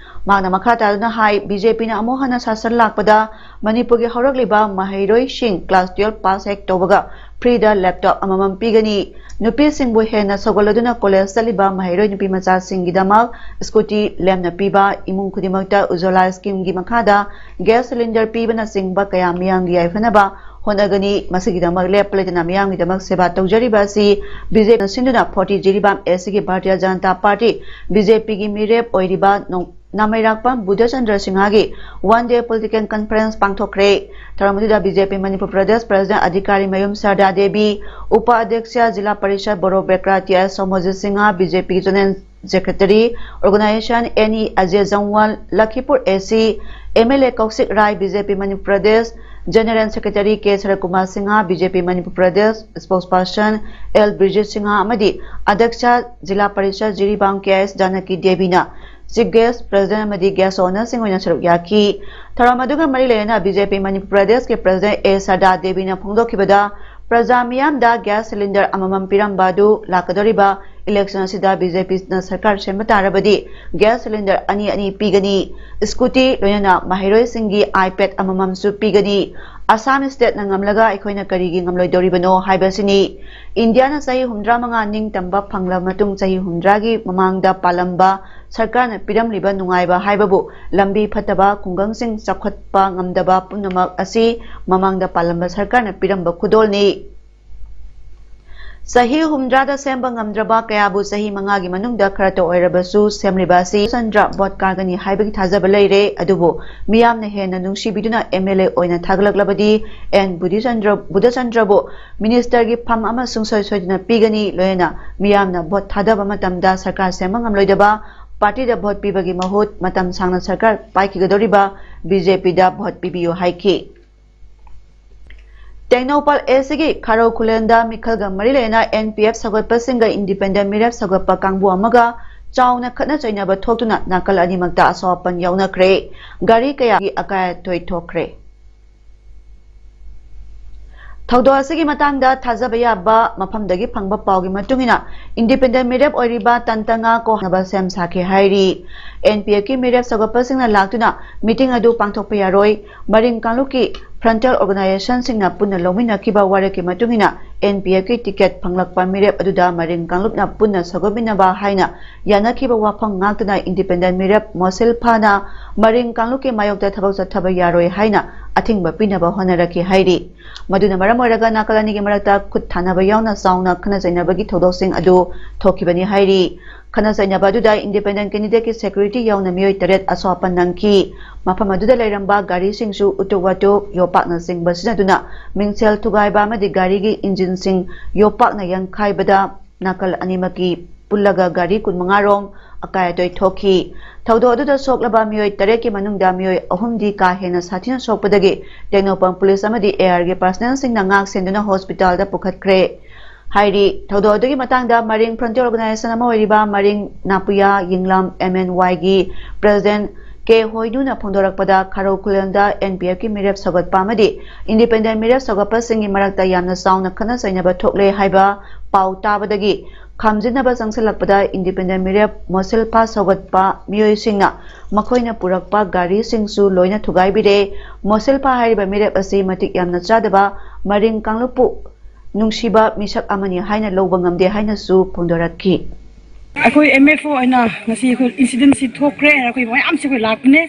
ꯃꯍꯥꯛꯅ ꯃꯈꯥ ꯇꯥꯗꯨꯅ ꯍꯥꯏ, ꯕꯤ ꯖꯦ ꯄꯤꯅ ꯑꯃꯨꯛ ꯍꯟꯅ ꯁꯥꯁꯟ ꯂꯥꯛꯄꯗ ꯃꯅꯤꯄꯨꯔꯒꯤ ꯍꯧꯔꯛꯂꯤꯕ ꯃꯍꯩꯔꯣꯏꯁꯤꯡ class twelve pass ꯍꯦꯛ ꯇꯧꯕꯒ freeꯗ laptop ꯑꯃꯃꯝ ꯄꯤꯒꯅꯤ꯫ ꯅꯨꯄꯤꯁꯤꯡꯕꯨ ꯍꯦꯟꯅ ꯁꯧꯒꯠꯂꯗꯨꯅ college ꯆꯠꯂꯤꯕ ꯃꯍꯩꯔꯣꯏ ꯅꯨꯄꯤ ꯃꯆꯥꯁꯤꯡꯒꯤꯗꯃꯛ scooty ꯂꯦꯝꯅ ꯄꯤꯕ, ꯏꯃꯨꯡ ꯈꯨꯗꯤꯡꯃꯛꯇ Ujjwala schemeꯒꯤ ꯃꯈꯥꯗ gas cylinder ꯄꯤꯕꯅꯆꯤꯡꯕ ꯀꯌꯥ ꯃꯤꯌꯥꯝꯒꯤ ꯌꯥꯏꯐꯅꯕ ꯍꯣꯠꯅꯒꯅꯤ꯫ ꯃꯁꯤꯒꯤꯗꯃꯛ ꯂꯦꯞꯄ ꯂꯩꯇꯅ ꯃꯤꯌꯥꯝꯒꯤꯗꯃꯛ ꯁꯦꯕꯥ ꯇꯧꯖꯔꯤꯕ ꯑꯁꯤ ꯕꯤ ꯖꯦ ꯄꯤꯅ ꯁꯤꯟꯗꯨꯅ forty ꯖꯤꯔꯤꯕꯥꯝ ꯑꯦꯁꯤꯒꯤ Bharatiya Janata Party, B J ꯄꯤꯒꯤ ꯃꯤꯔꯦꯞ ꯑꯣꯏꯔꯤꯕ ꯅꯣꯡ-, ꯅꯥꯃꯩꯔꯥꯛꯄꯝ Budhachandra ꯁꯤꯡꯍꯒꯤ one day political conference ꯄꯥꯡꯊꯣꯛꯈ꯭ꯔꯦ꯫ ꯊꯧꯔꯝ ꯑꯗꯨꯗ BJP ꯃꯅꯤꯄꯨꯔ ꯄ꯭ꯔꯗꯦꯁ ꯄ꯭ꯔꯁꯤꯗꯦꯟ ꯑꯙꯤꯀꯥꯔꯤ ꯃꯌꯨꯝ ꯁꯔꯗꯥ ꯗꯦꯕꯤ, ꯎꯄ ꯑꯗ꯭ꯌꯛꯁ ꯖꯤꯂꯥ ꯄꯔꯤꯁꯗ Boro Bekra T I Somojit Singha, BJP ꯒꯤ general secretary, organisation N E Ajay Jamwal, Lakhipur A C, MLA Kaushik Rai, BJP Manipur Pradesh general secretary K Saratkumar Singha, BJP Manipur Pradesh spokesperson L Brijit Singha ꯑꯃꯗꯤ ꯑꯗ꯭ꯌꯛꯁ ꯖꯤꯂꯥ ꯄꯔꯤꯁꯗ ꯖꯤꯔꯤꯕꯥꯝ ꯀꯦ ꯑꯦꯁ ꯖꯥꯅꯀꯤ ꯗꯦꯕꯤꯅ ꯆꯤꯐ ꯒꯦꯁ, ꯄ꯭ꯔꯁꯤꯗꯦꯟ ꯑꯃꯗꯤ ꯒꯦꯁ ꯑꯣꯅꯔꯁꯤꯡ ꯑꯣꯏꯅ ꯁꯔꯨꯛ ꯌꯥꯈꯤ꯫ ꯊꯧꯔꯝ ꯑꯗꯨꯒ ꯃꯔꯤ ꯂꯩꯅꯅ BJP ꯃꯅꯤꯄꯨꯔ ꯄ꯭ꯔꯗꯦꯁꯀꯤ ꯄ꯭ꯔꯁꯤꯗꯦꯟ ꯑꯦ ꯁꯔꯗꯥ ꯗꯦꯕꯤꯅ ꯐꯣꯡꯗꯣꯛꯈꯤꯕꯗ, ꯄ꯭ꯔꯖꯥ ꯃꯤꯌꯥꯝꯗ ꯒ꯭ꯌꯥꯁ ꯁꯤꯂꯤꯟꯗꯔ ꯑꯃꯃꯝ ꯄꯤꯔꯝꯕ ꯑꯗꯨ ꯂꯥꯛꯀꯗꯧꯔꯤꯕ ꯏꯂꯦꯛꯁꯟ ꯑꯁꯤꯗ BJP ꯅ ꯁꯔꯀꯥꯔ ꯁꯦꯝꯕ ꯇꯥꯔꯕꯗꯤ ꯒ꯭ꯌꯥꯁ ꯁꯤꯂꯤꯟꯗꯔ ꯑꯅꯤ ꯑꯅꯤ ꯄꯤꯒꯅꯤ, ꯁ꯭ꯀꯨꯇꯤ ꯂꯣꯏꯅꯅ ꯃꯍꯩꯔꯣꯏꯁꯤꯡꯒꯤ iPad ꯑꯃꯃꯝꯁꯨ ꯄꯤꯒꯅꯤ, ꯑꯁꯥꯝ ꯁ꯭ꯇꯦꯠꯅ ꯉꯝꯂꯒ ꯑꯩꯈꯣꯏꯅ ꯀꯔꯤꯒꯤ ꯉꯝꯂꯣꯏꯗꯧꯔꯤꯕꯅꯣ ꯍꯥꯏꯕꯁꯤꯅꯤ꯫ ꯏꯟꯗꯤꯌꯥꯅ ꯆꯍꯤ ꯍꯨꯝꯗ꯭ꯔꯥ ꯃꯉꯥ ꯅꯤꯡꯇꯝꯕ ꯐꯪꯂꯕ ꯃꯇꯨꯡ ꯆꯍꯤ ꯍꯨꯝꯗ꯭ꯔꯥꯒꯤ ꯃꯃꯥꯡꯗ ꯄꯥꯜꯂꯝꯕ ꯁꯔꯀꯥꯔꯅ ꯄꯤꯔꯝꯂꯤꯕ ꯅꯨꯡꯉꯥꯏꯕ ꯍꯥꯏꯕꯕꯨ ꯂꯝꯕꯤ ꯐꯠꯇꯕ, ꯈꯨꯡꯒꯪꯁꯤꯡ ꯆꯥꯎꯈꯠꯄ ꯉꯝꯗꯕ ꯄꯨꯝꯅꯃꯛ ꯑꯁꯤ ꯃꯃꯥꯡꯗ ꯄꯥꯜꯂꯝꯕ ꯁꯔꯀꯥꯔꯅ ꯄꯤꯔꯝꯕ ꯈꯨꯗꯣꯜꯅꯤ꯫ ꯆꯍꯤ ꯍꯨꯝꯗ꯭ꯔꯥꯗ ꯁꯦꯝꯕ ꯉꯝꯗ꯭ꯔꯕ ꯀꯌꯥꯕꯨ ꯆꯍꯤ ꯃꯉꯥꯒꯤ ꯃꯅꯨꯡꯗ ꯈꯔꯇ ꯑꯣꯏꯔꯕꯁꯨ ꯁꯦꯝꯂꯤꯕ ꯑꯁꯤ ꯆꯟꯗ꯭ꯔ ꯚꯣꯠ ꯀꯥꯒꯅꯤ ꯍꯥꯏꯕꯒꯤ ꯊꯥꯖꯕ ꯂꯩꯔꯦ꯫ ꯑꯗꯨꯕꯨ ꯃꯤꯌꯥꯝꯅ ꯍꯦꯟꯅ ꯅꯨꯡꯁꯤꯕꯤꯗꯨꯅ MLA ꯑꯣꯏꯅ ꯊꯥꯒꯠꯂꯛꯂꯕꯗꯤ ꯑꯦꯟ ꯕꯨꯙꯤꯆꯟꯗ꯭ꯔ, ꯕꯨꯙꯆꯟꯗ꯭ꯔꯕꯨ ꯃꯤꯅꯤꯁꯇꯔꯒꯤ ꯐꯝ ꯑꯃ ꯁꯨꯡꯁꯣꯏ ꯁꯣꯏꯗꯅ ꯄꯤꯒꯅꯤ꯫ ꯂꯣꯏꯅꯅ ꯃꯤꯌꯥꯝꯅ ꯚꯣꯠ ꯊꯥꯗꯕ ꯃꯇꯝꯗ ꯁꯔꯀꯥꯔ ꯁꯦꯝꯕ ꯉꯝꯂꯣꯏꯗꯕ ꯄꯥꯔꯇꯤꯗ ꯚꯣꯠ ꯄꯤꯕꯒꯤ ꯃꯍꯨꯠ ꯃꯇꯝ ꯁꯥꯡꯅ ꯁꯔꯀꯥꯔ ꯄꯥꯏꯈꯤꯒꯗꯧꯔꯤꯕ BJP ꯗ ꯚꯣꯠ ꯄꯤꯕꯤꯌꯨ ꯍꯥꯏꯈꯤ꯫ ꯇꯦꯡꯅꯧꯄꯜ A C ꯒꯤ ꯈꯥꯔꯧ ꯈꯨꯂꯦꯟꯗ ꯃꯤꯈꯜꯒ ꯃꯔꯤ ꯂꯩꯅꯅ NPF ꯁꯧꯒꯠꯄꯁꯤꯡꯒ independent ꯃꯤꯔꯦꯞ ꯁꯧꯒꯠꯄ ꯀꯥꯡꯕꯨ ꯑꯃꯒ ꯆꯥꯎꯅ ꯈꯠꯅ ꯆꯩꯅꯕ ꯊꯣꯛꯇꯨꯅ ꯅꯥꯀꯜ ꯑꯅꯤꯃꯛꯇ ꯑꯁꯣꯛ ꯑꯄꯟ ꯌꯥꯎꯅꯈ꯭ꯔꯦ꯫ ꯒꯥꯔꯤ ꯀꯌꯥꯒꯤ ꯑꯀꯥꯏ ꯑꯇꯣꯏ ꯊꯣꯛꯈ꯭ꯔꯦ꯫ ꯊꯧꯗꯣꯛ ꯑꯁꯤꯒꯤ ꯃꯇꯥꯡꯗ ꯊꯥꯖꯕ ꯌꯥꯕ ꯃꯐꯝꯗꯒꯤ ꯐꯪꯕ ꯄꯥꯎꯒꯤ ꯃꯇꯨꯡ ꯏꯟꯅ, independent ꯃꯤꯔꯦꯞ ꯑꯣꯏꯔꯤꯕ ꯇꯟꯇꯉꯥ ꯀꯣꯍꯅꯕ ꯁꯦꯝ ꯁꯥꯈꯤ ꯍꯥꯏꯔꯤ꯫ NPF ꯀꯤ ꯃꯤꯔꯦꯞ ꯁꯧꯒꯠꯄꯁꯤꯡꯅ ꯂꯥꯛꯇꯨꯅ meeting ꯑꯗꯨ ꯄꯥꯡꯊꯣꯛꯄ ꯌꯥꯔꯣꯏ꯫ ꯃꯔꯤꯡ ꯀꯥꯡꯂꯨꯞꯀꯤ frontal organization ꯁꯤꯡꯅ ꯄꯨꯟꯅ ꯂꯧꯃꯤꯟꯅꯈꯤꯕ ꯋꯥꯔꯦꯞꯀꯤ ꯃꯇꯨꯡ ꯏꯟꯅ, NPF ꯀꯤ ticket ꯐꯪꯂꯛꯄ ꯃꯤꯔꯦꯞ ꯑꯗꯨꯗ ꯃꯔꯤꯡ ꯀꯥꯡꯂꯨꯞꯅ ꯄꯨꯟꯅ ꯁꯧꯒꯠꯃꯤꯟꯅꯕ ꯍꯥꯏꯅ ꯌꯥꯅꯈꯤꯕ ꯋꯥꯐꯝ ꯉꯥꯛꯇꯨꯅ independent ꯃꯤꯔꯦꯞ ꯃꯣꯁꯤꯜ ꯐꯥꯅ ꯃꯔꯤꯡ ꯀꯥꯡꯂꯨꯞꯀꯤ ꯃꯥꯌꯣꯛꯇ ꯊꯕꯛ ꯆꯠꯊꯕ ꯌꯥꯔꯣꯏ ꯍꯥꯏꯅ ꯑꯊꯤꯡꯕ ꯄꯤꯅꯕ ꯍꯣꯠꯅꯔꯛꯈꯤ ꯍꯥꯏꯔꯤ꯫ ꯃꯗꯨꯅ ꯃꯔꯝ ꯑꯣꯏꯔꯒ ꯅꯥꯀꯜ ꯑꯅꯤꯒꯤ ꯃꯔꯛꯇ ꯈꯨꯠ ꯊꯥꯅꯕ ꯌꯥꯎꯅ ꯆꯥꯎꯅ ꯈꯠꯅ ꯆꯩꯅꯕꯒꯤ ꯊꯧꯗꯣꯛꯁꯤꯡ ꯑꯗꯨ ꯊꯣꯛꯈꯤꯕꯅꯤ ꯍꯥꯏꯔꯤ꯫ ꯈꯠꯅ ꯆꯩꯅꯕ ꯑꯗꯨꯗ ꯏꯟꯗꯤꯄꯦꯟꯗꯦꯟ ꯀꯦꯟꯗꯤꯗꯦꯠꯀꯤ ꯁꯦꯀ꯭ꯌꯨꯔꯤꯇꯤ ꯌꯥꯎꯅ ꯃꯤꯑꯣꯏ ꯇꯔꯦꯠ ꯑꯁꯣꯛ ꯑꯄꯟ ꯅꯪꯈꯤ꯫ ꯃꯐꯝ ꯑꯗꯨꯗ ꯂꯩꯔꯝꯕ ꯒꯥꯔꯤꯁꯤꯡꯁꯨ ꯎꯇꯨꯛ ꯋꯥꯇꯨꯛ, ꯌꯣꯄꯥꯛꯅꯆꯤꯡꯕ ꯁꯤꯖꯤꯟꯅꯗꯨꯅ ꯃꯤꯡꯁꯦꯜ ꯊꯨꯒꯥꯏꯕ ꯑꯃꯗꯤ ꯒꯥꯔꯤꯒꯤ ꯏꯟꯖꯤꯟꯁꯤꯡ ꯌꯣꯄꯥꯛꯅ ꯌꯥꯟꯈꯥꯏꯕꯗ ꯅꯥꯀꯜ ꯑꯅꯤꯃꯛꯀꯤ ꯄꯨꯜꯂꯒ ꯒꯥꯔꯤ ꯀꯨꯟꯃꯉꯥ ꯔꯣꯝ ꯑꯀꯥꯏ ꯑꯇꯣꯏ ꯊꯣꯛꯈꯤ꯫ ꯊꯧꯗꯣꯛ ꯑꯗꯨꯗ ꯁꯣꯛꯂꯕ ꯃꯤꯑꯣꯏ ꯇꯔꯦꯠꯀꯤ ꯃꯅꯨꯡꯗ ꯃꯤꯑꯣꯏ ꯑꯍꯨꯝꯗꯤ ꯀꯥ ꯍꯦꯟꯅ ꯁꯥꯊꯤꯅ ꯁꯣꯛꯄꯗꯒꯤ ꯇꯦꯡꯅꯧꯄꯜ ꯄꯨꯂꯤꯁ ꯑꯃꯗꯤ ꯑꯦ ꯑꯥꯔꯒꯤ ꯄꯥꯔꯁꯅꯦꯜꯁꯤꯡꯅ ꯉꯥꯛ ꯁꯦꯟꯗꯨꯅ ꯍꯣꯁꯄꯤꯇꯥꯜꯗ ꯄꯨꯈꯠꯈ꯭ꯔꯦ꯫ ꯍꯥꯏꯔꯤ꯫ ꯊꯧꯗꯣꯛ ꯑꯗꯨꯒꯤ ꯃꯇꯥꯡꯗ ꯃꯔꯤꯡ ꯐ꯭ꯔꯟꯇꯤꯌꯔ ꯑꯣꯔꯒꯅꯥꯏꯖꯦꯁꯟ ꯑꯃ ꯑꯣꯏꯔꯤꯕ ꯃꯔꯤꯡ ꯅꯥꯄꯨꯌꯥ ꯌꯦꯡꯂꯝ ꯑꯦꯝ ꯑꯦꯟ ꯋꯥꯏꯒꯤ ꯄ꯭ꯔꯦꯁꯤꯗꯦꯟ ꯀꯦ ꯍꯣꯏꯅꯨꯅ ꯐꯣꯡꯗꯣꯔꯛꯄꯗ, ꯈꯥꯔꯧ ꯈꯨꯂꯦꯟꯗ ꯑꯦꯟ ꯄꯤ ꯑꯦꯐꯀꯤ ꯃꯤꯔꯦꯞ ꯁꯧꯒꯠꯄ ꯑꯃꯗꯤ ꯏꯟꯗꯤꯄꯦꯟꯗꯦꯟ ꯃꯤꯔꯦꯞ ꯁꯧꯒꯠꯄꯁꯤꯡꯒꯤ ꯃꯔꯛꯇ ꯌꯥꯝꯅ ꯆꯥꯎꯅ ꯈꯠꯅ ꯆꯩꯅꯕ ꯊꯣꯛꯂꯦ ꯍꯥꯏꯕ ꯄꯥꯎ ꯇꯥꯕꯗꯒꯤ ꯈꯥꯝꯖꯤꯟꯅꯕ ꯆꯪꯁꯤꯜꯂꯛꯄꯗ ꯏꯟꯗꯤꯄꯦꯟꯗꯦꯟ ꯃꯤꯔꯦꯞ ꯃꯣꯁꯤꯜꯐꯥ ꯁꯧꯒꯠꯄ ꯃꯤꯑꯣꯏꯁꯤꯡꯅ ꯃꯈꯣꯏꯅ ꯄꯨꯔꯛꯄ ꯒꯥꯔꯤꯁꯤꯡꯁꯨ ꯂꯣꯏꯅ ꯊꯨꯒꯥꯏꯕꯤꯔꯦ꯫ ꯃꯣꯁꯤꯜꯐꯥ ꯍꯥꯏꯔꯤꯕ ꯃꯤꯔꯦꯞ ꯑꯁꯤ ꯃꯇꯤꯛ ꯌꯥꯝꯅ ꯆꯥꯗꯕ ꯃꯔꯤꯡ ꯀꯥꯡꯂꯨꯞꯄꯨ ꯅꯨꯡꯁꯤꯕ ꯃꯤꯁꯛ ꯑꯃꯅꯤ ꯍꯥꯏꯅ ꯂꯧꯕ ꯉꯝꯗꯦ ꯍꯥꯏꯅꯁꯨ ꯐꯣꯡꯗꯣꯔꯛꯈꯤ꯫ ꯑꯩꯈꯣꯏ ꯑꯦꯝ ꯑꯦꯐ ꯑꯣ ꯑꯣꯏꯅ ꯉꯁꯤ ꯑꯩꯈꯣꯏ ꯏꯟꯁꯤꯗꯦꯟꯁꯤ ꯊꯣꯛꯈ꯭ꯔꯦ ꯍꯥꯏꯅ ꯑꯩꯈꯣꯏ ꯃꯌꯥꯝꯁꯦ ꯑꯩꯈꯣꯏ ꯂꯥꯛꯄꯅꯦ꯫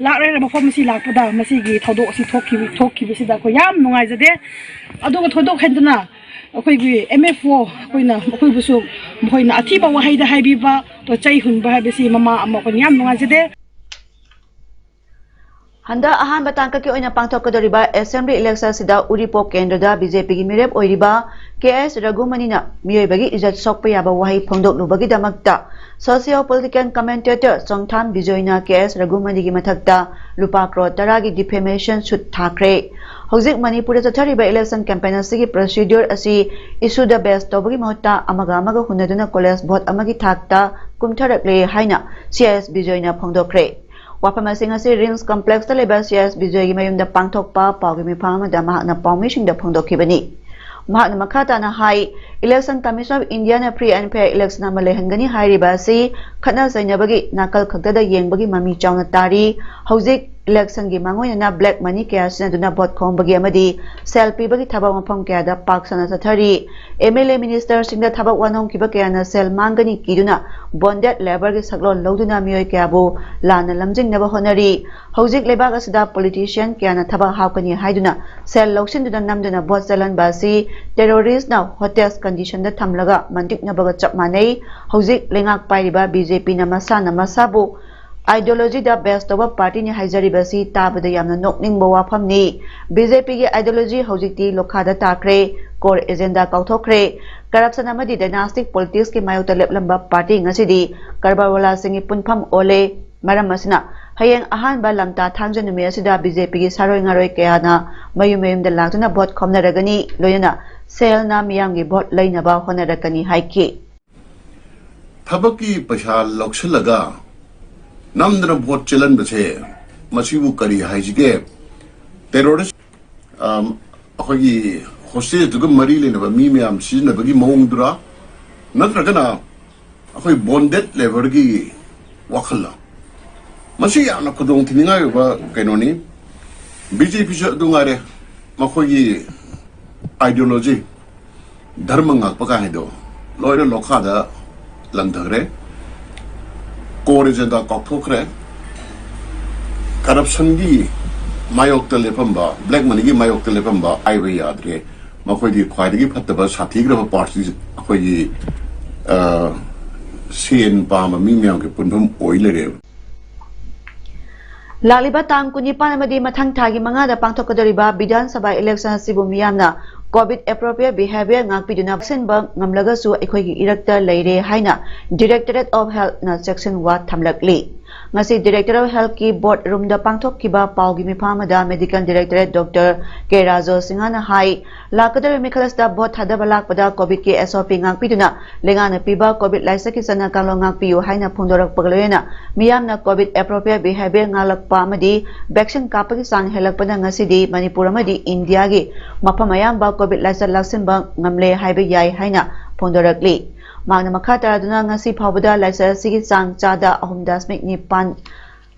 ꯂꯥꯛꯂꯒ ꯃꯐꯝ ꯑꯁꯤ ꯂꯥꯛꯄꯗ ꯃꯁꯤꯒꯤ ꯊꯧꯗꯣꯛ ꯑꯁꯤ ꯊꯣꯛꯈꯤꯕ, ꯊꯣꯛꯈꯤꯕꯁꯤꯗ ꯑꯩꯈꯣꯏ ꯌꯥꯝ ꯅꯨꯡꯉꯥꯏꯖꯗꯦ꯫ ꯑꯗꯨꯒ ꯊꯣꯏꯗꯣꯛ ꯍꯦꯟꯗꯅ ꯑꯩꯈꯣꯏꯒꯤ ꯑꯦꯝ ꯑꯦꯐ ꯑꯣ ꯑꯩꯈꯣꯏꯅ ꯑꯩꯈꯣꯏꯕꯨꯁꯨ ꯃꯈꯣꯏꯅ ꯑꯊꯤꯕ ꯋꯥꯍꯩꯗ ꯍꯥꯏꯕꯤꯕ, ꯆꯩ ꯍꯨꯟꯕ ꯍꯥꯏꯕꯁꯤ ꯃꯃꯥ ꯑꯃ ꯑꯩꯈꯣꯏꯅ ꯌꯥꯝ ꯅꯨꯡꯉꯥꯏꯖꯗꯦ꯫ ꯍꯟꯗꯛ ꯑꯍꯥꯟꯕ ꯇꯥꯡꯀꯛꯀꯤ ꯑꯣꯏꯅ ꯄꯥꯡꯊꯣꯛꯀꯗꯧꯔꯤꯕ ꯑꯦꯁꯦꯝꯕ꯭ꯂꯤ ꯏꯂꯦꯛꯁꯟꯁꯤꯗ ꯎꯔꯤꯄꯣꯛ ꯀꯦꯟꯗ꯭ꯔꯗ ꯕꯤ ꯖꯦ ꯄꯤꯒꯤ ꯃꯤꯔꯦꯞ ꯑꯣꯏꯔꯤꯕ ꯀꯦ ꯑꯦꯁ ꯔꯘꯨꯃꯅꯤꯅ ꯃꯤꯑꯣꯏꯕꯒꯤ ꯏꯖꯠ ꯁꯣꯛꯄ ꯌꯥꯕ ꯋꯥꯍꯩ ꯐꯣꯡꯗꯣꯛꯂꯨꯕꯒꯤꯗꯃꯛꯇ ꯁꯣꯁꯤꯌꯣ ꯄꯣꯂꯤꯇꯤꯀꯦꯜ ꯀꯃꯦꯟꯇꯦꯇꯔ ꯆꯣꯡꯊꯥꯝ ꯕꯤꯖꯣꯏꯅ ꯀꯦ ꯑꯦꯁ ꯔꯘꯨꯃꯅꯤꯒꯤ ꯃꯊꯛꯇ ꯂꯨꯄꯥ ꯀ꯭ꯔꯣꯔ ꯇꯔꯥꯒꯤ ꯗꯤꯐꯦꯃꯦꯁꯟ ꯁꯨꯠ ꯊꯥꯈ꯭ꯔꯦ꯫ ꯍꯧꯖꯤꯛ ꯃꯅꯤꯄꯨꯔꯗ ꯆꯠꯊꯔꯤꯕ ꯏꯂꯦꯛꯁꯟ ꯀꯦꯝꯄꯦꯟ ꯑꯁꯤꯒꯤ ꯄ꯭ꯔꯣꯁꯤꯗ꯭ꯌꯨꯔ ꯑꯁꯤ ꯏꯁꯨꯗ ꯕꯦꯁ ꯇꯧꯕꯒꯤ ꯃꯍꯨꯠꯇ ꯑꯃꯒ ꯑꯃꯒ ꯍꯨꯟꯅꯗꯨꯅ ꯀꯣꯂꯦꯖ ꯚꯣꯠ ꯑꯃꯒꯤ ꯊꯥꯛꯇ ꯀꯨꯝꯊꯔꯛꯂꯦ ꯍꯥꯏꯅ ꯁꯤ ꯑꯥꯏ ꯑꯦꯁ ꯕꯤꯖꯣꯏꯅ ꯐꯣꯡꯗꯣꯛꯈ꯭ꯔꯦ꯫ ꯋꯥꯐꯝ ꯑꯁꯤ ꯉꯁꯤ ꯔꯤꯝꯁ ꯀꯝꯄ꯭ꯂꯦꯛꯁꯇ ꯂꯩꯕ ꯁꯤ ꯑꯥꯏ ꯑꯦꯁ ꯕꯤꯖꯣꯏꯒꯤ ꯃꯌꯨꯝꯗ ꯄꯥꯡꯊꯣꯛꯄ ꯄꯥꯎꯒꯤ ꯃꯤꯐꯝ ꯑꯃꯗ ꯃꯍꯥꯛꯅ ꯄꯥꯎꯃꯤꯁꯤꯡꯗ ꯐꯣꯡꯗꯣꯛꯈꯤꯕꯅꯤ꯫ ꯃꯍꯥꯛꯅ ꯃꯈꯥ ꯇꯥꯅ ꯍꯥꯏ, Election Commission of Indiaꯅ free and fair election ꯑꯃ ꯂꯩꯍꯟꯒꯅꯤ ꯍꯥꯏꯔꯤꯕ ꯑꯁꯤ ꯈꯠꯅ ꯆꯩꯅꯕꯒꯤ ꯅꯥꯀꯜ ꯈꯛꯇꯗ ꯌꯦꯡꯕꯒꯤ ꯃꯃꯤ ꯆꯥꯎꯅ ꯇꯥꯔꯤ꯫ ꯍꯧꯖꯤꯛ Election ꯒꯤ ꯃꯥꯡꯑꯣꯏꯅꯅ black money ꯀꯌꯥ ꯁꯤꯖꯤꯟꯅꯗꯨꯅ vote ꯈꯣꯝꯕꯒꯤ ꯑꯃꯗꯤ ꯁꯦꯜ ꯄꯤꯕꯒꯤ ꯊꯕꯛ ꯃꯐꯝ ꯀꯌꯥꯗ ꯄꯥꯛ ꯁꯟꯅ ꯆꯠꯊꯔꯤ꯫ M L A minister ꯁꯤꯡꯗ ꯊꯕꯛ ꯋꯥꯅꯣꯝꯈꯤꯕ ꯀꯌꯥꯅ ꯁꯦꯜ ꯃꯥꯡꯒꯅꯤ ꯀꯤꯗꯨꯅ bonded labour ꯒꯤ ꯁꯛꯂꯣꯟ ꯂꯧꯗꯨꯅ ꯃꯤꯑꯣꯏ ꯀꯌꯥꯕꯨ ꯂꯥꯟꯅ ꯂꯝꯖꯤꯡꯅꯕ ꯍꯣꯠꯅꯔꯤ꯫ ꯍꯧꯖꯤꯛ ꯂꯩꯕꯥꯛ ꯑꯁꯤꯗ politician ꯀꯌꯥꯅ ꯊꯕꯛ ꯍꯥꯞꯀꯅꯤ ꯍꯥꯏꯗꯨꯅ ꯁꯦꯜ ꯂꯧꯁꯤꯟꯗꯨꯅ ꯅꯝꯗꯨꯅ vote ꯆꯠꯍꯟꯕ ꯑꯁꯤ terrorist ꯅ hostage condition ꯗ ꯊꯝꯂꯒ ꯃꯟꯇꯤꯛꯅꯕꯒ ꯆꯞ ꯃꯥꯟꯅꯩ꯫ ꯍꯧꯖꯤꯛ ꯂꯩꯉꯥꯛ ꯄꯥꯏꯔꯤꯕ B J P ꯅ ꯃꯁꯥꯅ ꯃꯁꯥꯕꯨ ideology ꯗ base ꯇꯧꯕ party ꯅꯤ ꯍꯥꯏꯖꯔꯤꯕꯁꯤ ꯇꯥꯕꯗ ꯌꯥꯝꯅ ꯅꯣꯛꯅꯤꯡꯕ ꯋꯥꯐꯝꯅꯤ꯫ B J P ꯒꯤ ideology ꯍꯧꯖꯤꯛꯇꯤ ꯂꯣꯈꯥꯗ ꯇꯥꯈ꯭ꯔꯦ, core agenda ꯀꯥꯎꯊꯣꯛꯈ꯭ꯔꯦ꯫ Corruption ꯑꯃꯗꯤ dynastic politics ꯀꯤ ꯃꯥꯌꯣꯛꯇ ꯂꯦꯞꯂꯝꯕ party ꯉꯁꯤꯗꯤ ꯀꯔꯕꯥꯔꯋꯥꯂꯥꯁꯤꯡꯒꯤ ꯄꯨꯟꯐꯝ ꯑꯣꯜꯂꯦ꯫ ꯃꯔꯝ ꯑꯁꯤꯅ ꯍꯌꯦꯡ ꯑꯍꯥꯟꯕ ꯂꯝꯇꯥ ꯊꯥꯡꯖ ꯅꯨꯃꯤꯠ ꯑꯁꯤꯗ B J P ꯒꯤ ꯁꯥꯔꯣꯏ ꯉꯥꯔꯣꯏ ꯀꯌꯥꯅ ꯃꯌꯨꯝ ꯃꯌꯨꯝꯗ ꯂꯥꯛꯇꯨꯅ vote ꯈꯣꯝꯅꯔꯒꯅꯤ, ꯂꯣꯏꯅꯅ ꯁꯦꯜꯅ ꯃꯤꯌꯥꯝꯒꯤ vote ꯂꯩꯅꯕ ꯍꯣꯠꯅꯔꯛꯀꯅꯤ ꯍꯥꯏꯈꯤ꯫ ꯊꯕꯛꯀꯤ ꯄꯩꯁꯥ ꯂꯧꯁꯤꯜꯂꯒ ꯅꯝꯗꯅ vote ꯆꯦꯜꯍꯟꯕꯁꯦ, ꯃꯁꯤꯕꯨ ꯀꯔꯤ ꯍꯥꯏꯁꯤꯒꯦ? Terrorist, ꯑꯝ, ꯑꯩꯈꯣꯏꯒꯤ hostage ꯇꯨꯒ ꯃꯔꯤ ꯂꯩꯅꯕ ꯃꯤ ꯃꯌꯥꯝ ꯁꯤꯖꯤꯟꯅꯕꯒꯤ ꯃꯑꯣꯡꯗꯨꯔꯥ, ꯅꯠꯇ꯭ꯔꯒꯅ ꯑꯩꯈꯣꯏ bonded labour ꯒꯤ ꯋꯥꯈꯜꯂ? ꯃꯁꯤ ꯌꯥꯝꯅ ꯈꯨꯗꯣꯡ ꯊꯤꯅꯤꯡꯉꯥꯏ ꯑꯣꯏꯕ ꯀꯩꯅꯣꯅꯤ꯫ B J P ꯁꯨ ꯑꯗꯨ ꯉꯥꯏꯔꯦ, ꯃꯈꯣꯏꯒꯤ ideology, ꯙꯔꯃ ꯉꯥꯛꯄ ꯀꯥꯏ ꯍꯥꯏꯗꯣ ꯂꯣꯏꯅ ꯂꯣꯈꯥꯗ ꯂꯪꯊꯈ꯭ꯔꯦ꯫ Core agenda ꯀꯥꯎꯊꯣꯛꯈ꯭ꯔꯦ꯫ Corruption ꯒꯤ ꯃꯥꯌꯣꯛꯇ ꯂꯦꯞꯄꯝꯕ, black money ꯒꯤ ꯃꯥꯌꯣꯛꯇ ꯂꯦꯞꯄꯝꯕ ꯍꯥꯏꯕ ꯌꯥꯗ꯭ꯔꯦ꯫ ꯃꯈꯣꯏꯗꯤ ꯈ꯭ꯋꯥꯏꯗꯒꯤ ꯐꯠꯇꯕ, ꯁꯥꯊꯤꯈ꯭ꯔꯕ party, ꯑꯩꯈꯣꯏꯒꯤ, ꯑ, ꯁꯦꯟ ꯄꯥꯝꯕ ꯃꯤ ꯃꯌꯥꯝꯒꯤ ꯄꯨꯟꯐꯝ ꯑꯣꯏ ꯂꯩꯔꯦꯕ꯫ ꯂꯥꯛꯂꯤꯕ ꯇꯥꯡ ꯀꯨꯟꯅꯤꯄꯥꯟ ꯑꯃꯗꯤ ꯃꯊꯪ ꯊꯥꯒꯤ ꯃꯉꯥꯗ ꯄꯥꯡꯊꯣꯛꯀꯗꯧꯔꯤꯕ ꯕꯤꯙꯥꯟ ꯁꯚꯥ election ꯑꯁꯤꯕꯨ ꯃꯤꯌꯥꯝꯅ COVID appropriate behaviour ꯉꯥꯛꯄꯤꯗꯨꯅ ꯆꯦꯛꯁꯤꯟꯕ ꯉꯝꯂꯒꯁꯨ ꯑꯩꯈꯣꯏꯒꯤ ꯏꯔꯛꯇ ꯂꯩꯔꯦ ꯍꯥꯏꯅ Directorate of Health ꯅ ꯆꯦꯛꯁꯤꯟ ꯋꯥ ꯊꯝꯂꯛꯂꯤ꯫ ꯉꯁꯤ Directorate of Health ꯀꯤ board room ꯗ ꯄꯥꯡꯊꯣꯛꯈꯤꯕ ꯄꯥꯎꯒꯤ ꯃꯤꯐꯝ ꯑꯃꯗ Medical Directorate Doctor K ꯔꯥꯖꯣ ꯁꯤꯡꯍꯅ ꯍꯥꯏ, ꯂꯥꯛꯀꯗꯧꯔꯤꯕ ꯃꯤꯈꯜ ꯑꯁꯤꯗ vote ꯊꯥꯗꯕ ꯂꯥꯛꯄꯗ COVID ꯀꯤ S O P ꯉꯥꯛꯄꯤꯗꯨꯅ ꯂꯩꯉꯥꯛꯅ ꯄꯤꯕ COVID ꯂꯥꯏꯆꯠꯀꯤ ꯆꯠꯅ ꯀꯥꯡꯂꯣꯟ ꯉꯥꯛꯄꯤꯌꯨ ꯍꯥꯏꯅ ꯐꯣꯡꯗꯣꯔꯛꯄꯒ ꯂꯣꯏꯅꯅ ꯃꯤꯌꯥꯝꯅ COVID appropriate behaviour ꯉꯥꯛꯂꯛꯄ ꯑꯃꯗꯤ vaccine ꯀꯥꯞꯄꯒꯤ ꯆꯥꯡ ꯍꯦꯜꯂꯛꯄꯅ ꯉꯁꯤꯗꯤ ꯃꯅꯤꯄꯨꯔ ꯑꯃꯗꯤ ꯏꯟꯗꯤꯌꯥꯒꯤ ꯃꯐꯝ ꯑꯌꯥꯝꯕ COVID ꯂꯥꯏꯆꯠ ꯂꯥꯛꯁꯤꯟꯕ ꯉꯝꯂꯦ ꯍꯥꯏꯕ ꯌꯥꯏ ꯍꯥꯏꯅ ꯐꯣꯡꯗꯣꯔꯛꯂꯤ꯫ ꯃꯍꯥꯛꯅ ꯃꯈꯥ ꯇꯥꯔꯗꯨꯅ ꯉꯁꯤ ꯐꯥꯎꯕꯗ ꯂꯥꯏꯆꯠ ꯑꯁꯤꯒꯤ ꯆꯥꯡ ꯆꯥꯗ ꯑꯍꯨꯝ ꯗꯁꯃꯤꯛ ꯅꯤꯄꯥꯟ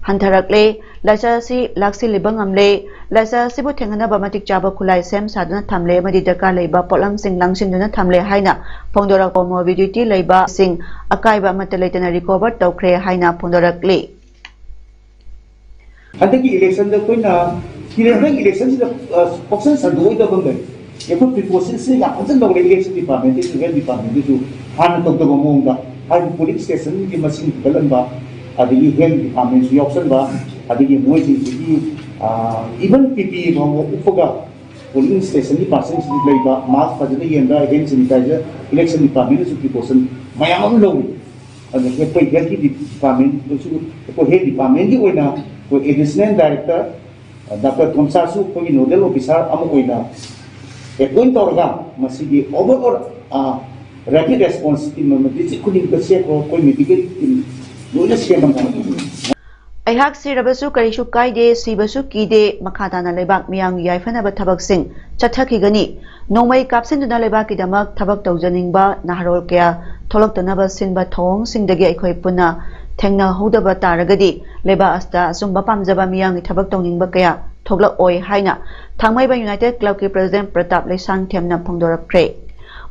ꯍꯟꯊꯔꯛꯂꯦ꯫ ꯂꯥꯏꯆꯠ ꯑꯁꯤ ꯂꯥꯛꯁꯤꯜꯂꯤꯕ ꯉꯝꯂꯦ꯫ ꯂꯥꯏꯆꯠ ꯑꯁꯤꯕꯨ ꯊꯦꯡꯅꯅꯕ ꯃꯇꯤꯛ ꯆꯥꯕ ꯈꯨꯠꯂꯥꯏ ꯁꯦꯝ ꯁꯥꯗꯨꯅ ꯊꯝꯂꯦ ꯑꯃꯗꯤ ꯗꯔꯀꯥꯔ ꯂꯩꯕ ꯄꯣꯠꯂꯝꯁꯤꯡ ꯂꯥꯡꯁꯤꯟꯗꯨꯅ ꯊꯝꯂꯦ ꯍꯥꯏꯅ ꯐꯣꯡꯗꯣꯔꯛꯄ morbidity ꯂꯩꯕꯁꯤꯡ ꯑꯀꯥꯏꯕ ꯑꯃꯠꯇ ꯂꯩꯇꯅ recover ꯇꯧꯈ꯭ꯔꯦ ꯍꯥꯏꯅ ꯐꯣꯡꯗꯣꯔꯛꯂꯤ꯫ ꯍꯟꯗꯛꯀꯤ ꯏꯂꯦꯛꯁꯟꯗ ꯑꯩꯈꯣꯏꯅ ꯍꯟꯗꯛ ꯏꯂꯦꯛꯁꯟꯁꯤꯗ ꯄꯣꯛꯁꯟ ꯁꯟꯗꯣꯛꯑꯣꯏꯗꯕ ꯑꯃ ꯂꯩ꯫ ꯑꯩꯈꯣꯏ ꯄ꯭ꯔꯤꯀꯣꯁꯟꯁꯦ ꯌꯥꯝ ꯐꯖꯅ ꯂꯧꯔꯦ ꯏꯂꯦꯛꯁꯟ ꯗꯤꯄꯥꯔꯠꯃꯦꯟꯇꯁꯨ, ꯍꯦꯜꯊ ꯗꯤꯄꯥꯔꯠꯃꯦꯟꯇꯁꯨ ꯍꯥꯟꯅ ꯇꯧꯗꯕ ꯃꯑꯣꯡꯗ, ꯍꯥꯏꯗꯤ ꯄꯣꯂꯤꯡ ꯁ꯭ꯇꯦꯁꯟꯒꯤ ꯃꯁꯤꯡ ꯍꯦꯟꯒꯠꯍꯟꯕ, ꯑꯗꯒꯤ ꯍꯦꯜꯊ ꯗꯤꯄꯥꯔꯠꯃꯦꯟꯁꯨ ꯌꯥꯎꯁꯟꯕ, ꯑꯗꯒꯤ ꯃꯣꯏꯁꯤꯡꯁꯤꯒꯤ even ꯄꯤ ꯄꯤ ꯏ ꯐꯥꯎꯕ ꯎꯞꯄꯒ ꯄꯣꯂꯤꯡ ꯁ꯭ꯇꯦꯁꯟꯒꯤ ꯄꯥꯔꯁꯟꯁꯤꯡ ꯂꯩꯕ, ꯃꯥꯁꯛ ꯐꯖꯅ ꯌꯦꯟꯕ, ꯍꯦꯟ ꯁꯦꯅꯤꯇꯥꯏꯖꯔ, ꯏꯂꯦꯛꯁꯟ ꯗꯤꯄꯥꯔꯠꯃꯦꯟꯅꯁꯨ ꯄ꯭ꯔꯤꯀꯣꯁꯟ ꯃꯌꯥꯝ ꯑꯃ ꯂꯧꯔꯤ꯫ ꯑꯗꯨꯅ ꯑꯩꯈꯣꯏ ꯍꯦꯜꯊꯀꯤ ꯗꯤꯄꯥꯔꯠꯃꯦꯟꯗꯁꯨ, ꯑꯩꯈꯣꯏ ꯍꯦꯜꯊ ꯗꯤꯄꯥꯔꯠꯃꯦꯟꯒꯤ ꯑꯣꯏꯅ ꯑꯩꯈꯣꯏ ꯑꯦꯗꯤꯁꯅꯦꯜ ꯗꯥꯏꯔꯦꯛꯇꯔ ꯗꯥꯛꯇꯔ ꯊꯣꯝꯆꯥꯁꯨ ꯑꯩꯈꯣꯏꯒꯤ ꯅꯣꯗꯦꯜ ꯑꯣꯐꯤꯁꯥꯔ ꯑꯃ ꯑꯣꯏꯅ ꯑꯦꯄꯣꯏꯟ ꯇꯧꯔꯒ ꯃꯁꯤꯒꯤ ꯑꯣꯚꯔ ꯑꯣꯜ ꯔꯦꯄꯤꯗ ꯔꯦꯁꯄꯣꯟꯁ ꯇꯤꯝ ꯑꯃ ꯗꯤꯁꯇ꯭ꯔꯤꯛ ꯈꯨꯗꯤꯡꯃꯛꯇ ꯁꯦꯝꯈ꯭ꯔꯣ, ꯑꯩꯈꯣꯏ ꯃꯦꯗꯤꯀꯦꯜ ꯇꯤꯝ ꯂꯣꯏꯅ ꯁꯦꯝꯕ ꯉꯝꯒꯅꯤ꯫ ꯑꯩꯍꯥꯛ ꯁꯤꯔꯕꯁꯨ ꯀꯔꯤꯁꯨ ꯀꯥꯏꯗꯦ, ꯁꯤꯕꯁꯨ ꯀꯤꯗꯦ, ꯃꯈꯥ ꯇꯥꯅ ꯂꯩꯕꯥꯛ ꯃꯤꯌꯥꯝꯒꯤ ꯌꯥꯏꯐꯅꯕ ꯊꯕꯛꯁꯤꯡ ꯆꯠꯊꯈꯤꯒꯅꯤ꯫ ꯅꯣꯡꯃꯩ ꯀꯥꯞꯁꯤꯟꯗꯨꯅ ꯂꯩꯕꯥꯛꯀꯤꯗꯃꯛ ꯊꯕꯛ ꯇꯧꯖꯅꯤꯡꯕ ꯅꯍꯥꯔꯣꯜ ꯀꯌꯥ ꯊꯣꯛꯂꯛꯇꯅꯕ ꯁꯤꯟꯕ ꯊꯧꯑꯣꯡꯁꯤꯡꯗꯒꯤ ꯑꯩꯈꯣꯏ ꯄꯨꯟꯅ ꯊꯦꯡꯅꯍꯧꯗꯕ ꯇꯥꯔꯒꯗꯤ ꯂꯩꯕꯥꯛ ꯑꯁꯤꯗ ꯑꯆꯨꯝꯕ ꯄꯥꯝꯖꯕ ꯃꯤꯌꯥꯝꯒꯤ ꯊꯕꯛ ꯇꯧꯅꯤꯡꯕ ꯀꯌꯥ ꯊꯣꯛꯂꯛꯑꯣꯏ ꯍꯥꯏꯅ ꯊꯥꯡꯃꯩꯕꯟ ꯌꯨꯅꯥꯏꯇꯦꯗ ꯀ꯭ꯂꯕꯀꯤ ꯄ꯭ꯔꯁꯤꯗꯦꯟ ꯄ꯭ꯔꯇꯥꯞ ꯂꯩꯁꯥꯡꯊꯦꯝꯅ ꯐꯣꯡꯗꯣꯔꯛꯈ꯭ꯔꯦ꯫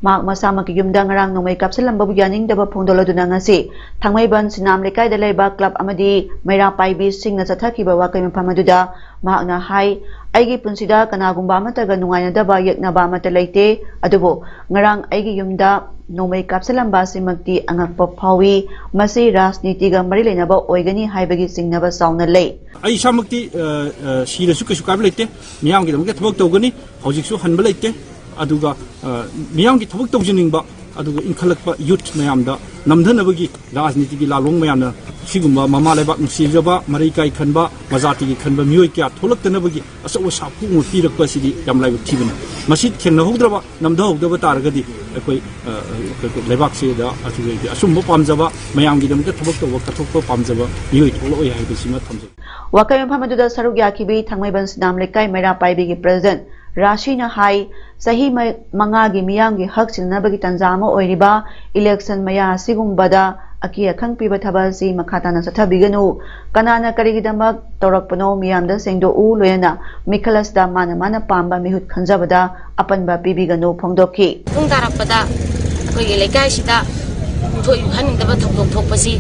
ꯃꯍꯥꯛ ꯃꯁꯥꯃꯛꯀꯤ ꯌꯨꯝꯗ ꯉꯔꯥꯡ ꯅꯣꯡꯃꯩ ꯀꯥꯞꯁꯤꯜꯂꯝꯕꯕꯨ ꯌꯥꯅꯤꯡꯗꯕ ꯐꯣꯡꯗꯣꯛꯂꯗꯨꯅ ꯉꯁꯤ ꯊꯥꯡꯃꯩꯕꯟ ꯁꯤꯅꯥꯝ ꯂꯩꯀꯥꯏꯗ ꯂꯩꯕ ꯀ꯭ꯂꯕ ꯑꯃꯗꯤ ꯃꯩꯔꯥ ꯄꯥꯏꯕꯤꯁꯤꯡꯅ ꯆꯠꯊꯈꯤꯕ ꯋꯥꯀꯩ ꯃꯐꯝ ꯑꯗꯨꯗ ꯃꯍꯥꯛꯅ ꯍꯥꯏ, ꯑꯩꯒꯤ ꯄꯨꯟꯁꯤꯗ ꯀꯅꯥꯒꯨꯝꯕ ꯑꯃꯠꯇꯒ ꯅꯨꯡꯉꯥꯏꯅꯗꯕ ꯌꯦꯛꯅꯕ ꯑꯃꯠꯇ ꯂꯩꯇꯦ, ꯑꯗꯨꯕꯨ ꯉꯔꯥꯡ ꯑꯩꯒꯤ ꯌꯨꯝꯗ ꯅꯣꯡꯃꯩ ꯀꯥꯞꯁꯤꯜꯂꯝꯕ ꯑꯁꯤꯃꯛꯇꯤ ꯑꯉꯛꯄ ꯐꯥꯎꯏ꯫ ꯃꯁꯤ ꯔꯥꯖꯅꯤꯇꯤꯒ ꯃꯔꯤ ꯂꯩꯅꯕ ꯑꯣꯏꯒꯅꯤ ꯍꯥꯏꯕꯒꯤ ꯆꯤꯡꯅꯕ ꯆꯥꯎꯅ ꯂꯩ꯫ ꯑꯩ ꯏꯁꯥꯃꯛꯇꯤ ꯁꯤꯔꯁꯨ ꯀꯩꯁꯨ ꯀꯥꯏꯕ ꯂꯩꯇꯦ꯫ ꯃꯤꯌꯥꯝꯒꯤꯗꯃꯛꯇ ꯊꯕꯛ ꯇꯧꯒꯅꯤ꯫ ꯍꯧꯖꯤꯛꯁꯨ ꯍꯟꯕ ꯂꯩꯇꯦ꯫ ꯑꯗꯨꯒ ꯃꯤꯌꯥꯝꯒꯤ ꯊꯕꯛ ꯇꯧꯖꯅꯤꯡꯕ ꯑꯗꯨꯒ ꯏꯟꯈꯠꯂꯛꯄ ꯌꯨꯠ ꯃꯌꯥꯝꯗ ꯅꯝꯊꯅꯕꯒꯤ ꯔꯥꯖꯅꯤꯇꯤꯒꯤ ꯂꯥꯜꯂꯣꯡ ꯃꯌꯥꯝꯅ ꯁꯤꯒꯨꯝꯕ ꯃꯃꯥ ꯂꯩꯕꯥꯛ ꯅꯨꯡꯁꯤꯖꯕ, ꯃꯔꯩ ꯀꯥꯏ ꯈꯟꯕ, ꯃꯖꯥꯇꯤꯒꯤ ꯈꯟꯕ ꯃꯤꯑꯣꯏ ꯀꯌꯥ ꯊꯣꯛꯂꯛꯇꯅꯕꯒꯤ ꯑꯆꯧꯕ ꯁꯥꯐꯨ ꯑꯃ ꯄꯤꯔꯛꯄ ꯑꯁꯤꯗꯤ ꯌꯥꯝ ꯂꯥꯏꯕꯛ ꯊꯤꯕꯅꯤ꯫ ꯃꯁꯤ ꯊꯦꯡꯅꯍꯧꯗ꯭ꯔꯕ, ꯅꯝꯊꯍꯧꯗꯕ ꯇꯥꯔꯒꯗꯤ ꯑꯩꯈꯣꯏ ꯂꯩꯕꯥꯛꯁꯤꯗ ꯑꯗꯨꯒ ꯑꯆꯨꯝꯕ ꯄꯥꯝꯖꯕ, ꯃꯌꯥꯝꯒꯤꯗꯃꯛꯇ ꯊꯕꯛ ꯇꯧꯕ, ꯀꯠꯊꯣꯛꯄ ꯄꯥꯝꯖꯕ ꯃꯤꯑꯣꯏ ꯊꯣꯛꯂꯛꯑꯣꯏ ꯍꯥꯏꯕꯁꯤꯃ ꯊꯝꯖꯒꯦ꯫ ꯋꯥꯀꯩ ꯃꯐꯝ ꯑꯗꯨꯗ ꯁꯔꯨꯛ ꯌꯥꯈꯤꯕꯤ ꯊꯥꯡꯃꯩꯕꯟ ꯁꯤꯅꯥꯝ ꯂꯩꯀꯥꯏ ꯃꯩꯔꯥ ꯄꯥꯏꯕꯤꯒꯤ ꯄ꯭ꯔꯁꯤꯗꯦꯟꯠ ꯔꯥꯁꯤꯅ ꯍꯥꯏ, ꯆꯍꯤ ꯃ-, ꯃꯉꯥꯒꯤ ꯃꯤꯌꯥꯝꯒꯤ ꯍꯛ ꯁꯤꯟꯅꯅꯕꯒꯤ ꯇꯥꯟꯖꯥ ꯑꯃ ꯑꯣꯏꯔꯤꯕ ꯏꯂꯦꯛꯁꯟ ꯃꯌꯥ ꯑꯁꯤꯒꯨꯝꯕꯗ ꯑꯀꯤ ꯑꯈꯪ ꯄꯤꯕ ꯊꯕꯛ ꯑꯁꯤ ꯃꯈꯥ ꯇꯥꯅ ꯆꯠꯊꯕꯤꯒꯅꯨ꯫ ꯀꯅꯥꯅ ꯀꯔꯤꯒꯤꯗꯃꯛ ꯇꯧꯔꯛꯄꯅꯣ ꯃꯤꯌꯥꯝꯗ ꯁꯦꯡꯗꯣꯛꯎ, ꯂꯣꯏꯅꯅ ꯃꯤꯈꯜ ꯑꯁꯤꯗ ꯃꯥꯅ ꯃꯥꯅ ꯄꯥꯝꯕ ꯃꯤꯍꯨꯠ ꯈꯟꯖꯕꯗ ꯑꯄꯟꯕ ꯄꯤꯕꯤꯒꯅꯨ ꯐꯣꯡꯗꯣꯛꯈꯤ꯫ ꯃꯇꯨꯡ ꯇꯥꯔꯛꯄꯗ ꯑꯩꯈꯣꯏꯒꯤ ꯂꯩꯀꯥꯏꯁꯤꯗ ꯊꯣꯛꯏ ꯈꯟꯅꯤꯡꯗꯕ ꯊꯧꯗꯣꯛ ꯊꯣꯛꯄꯁꯤ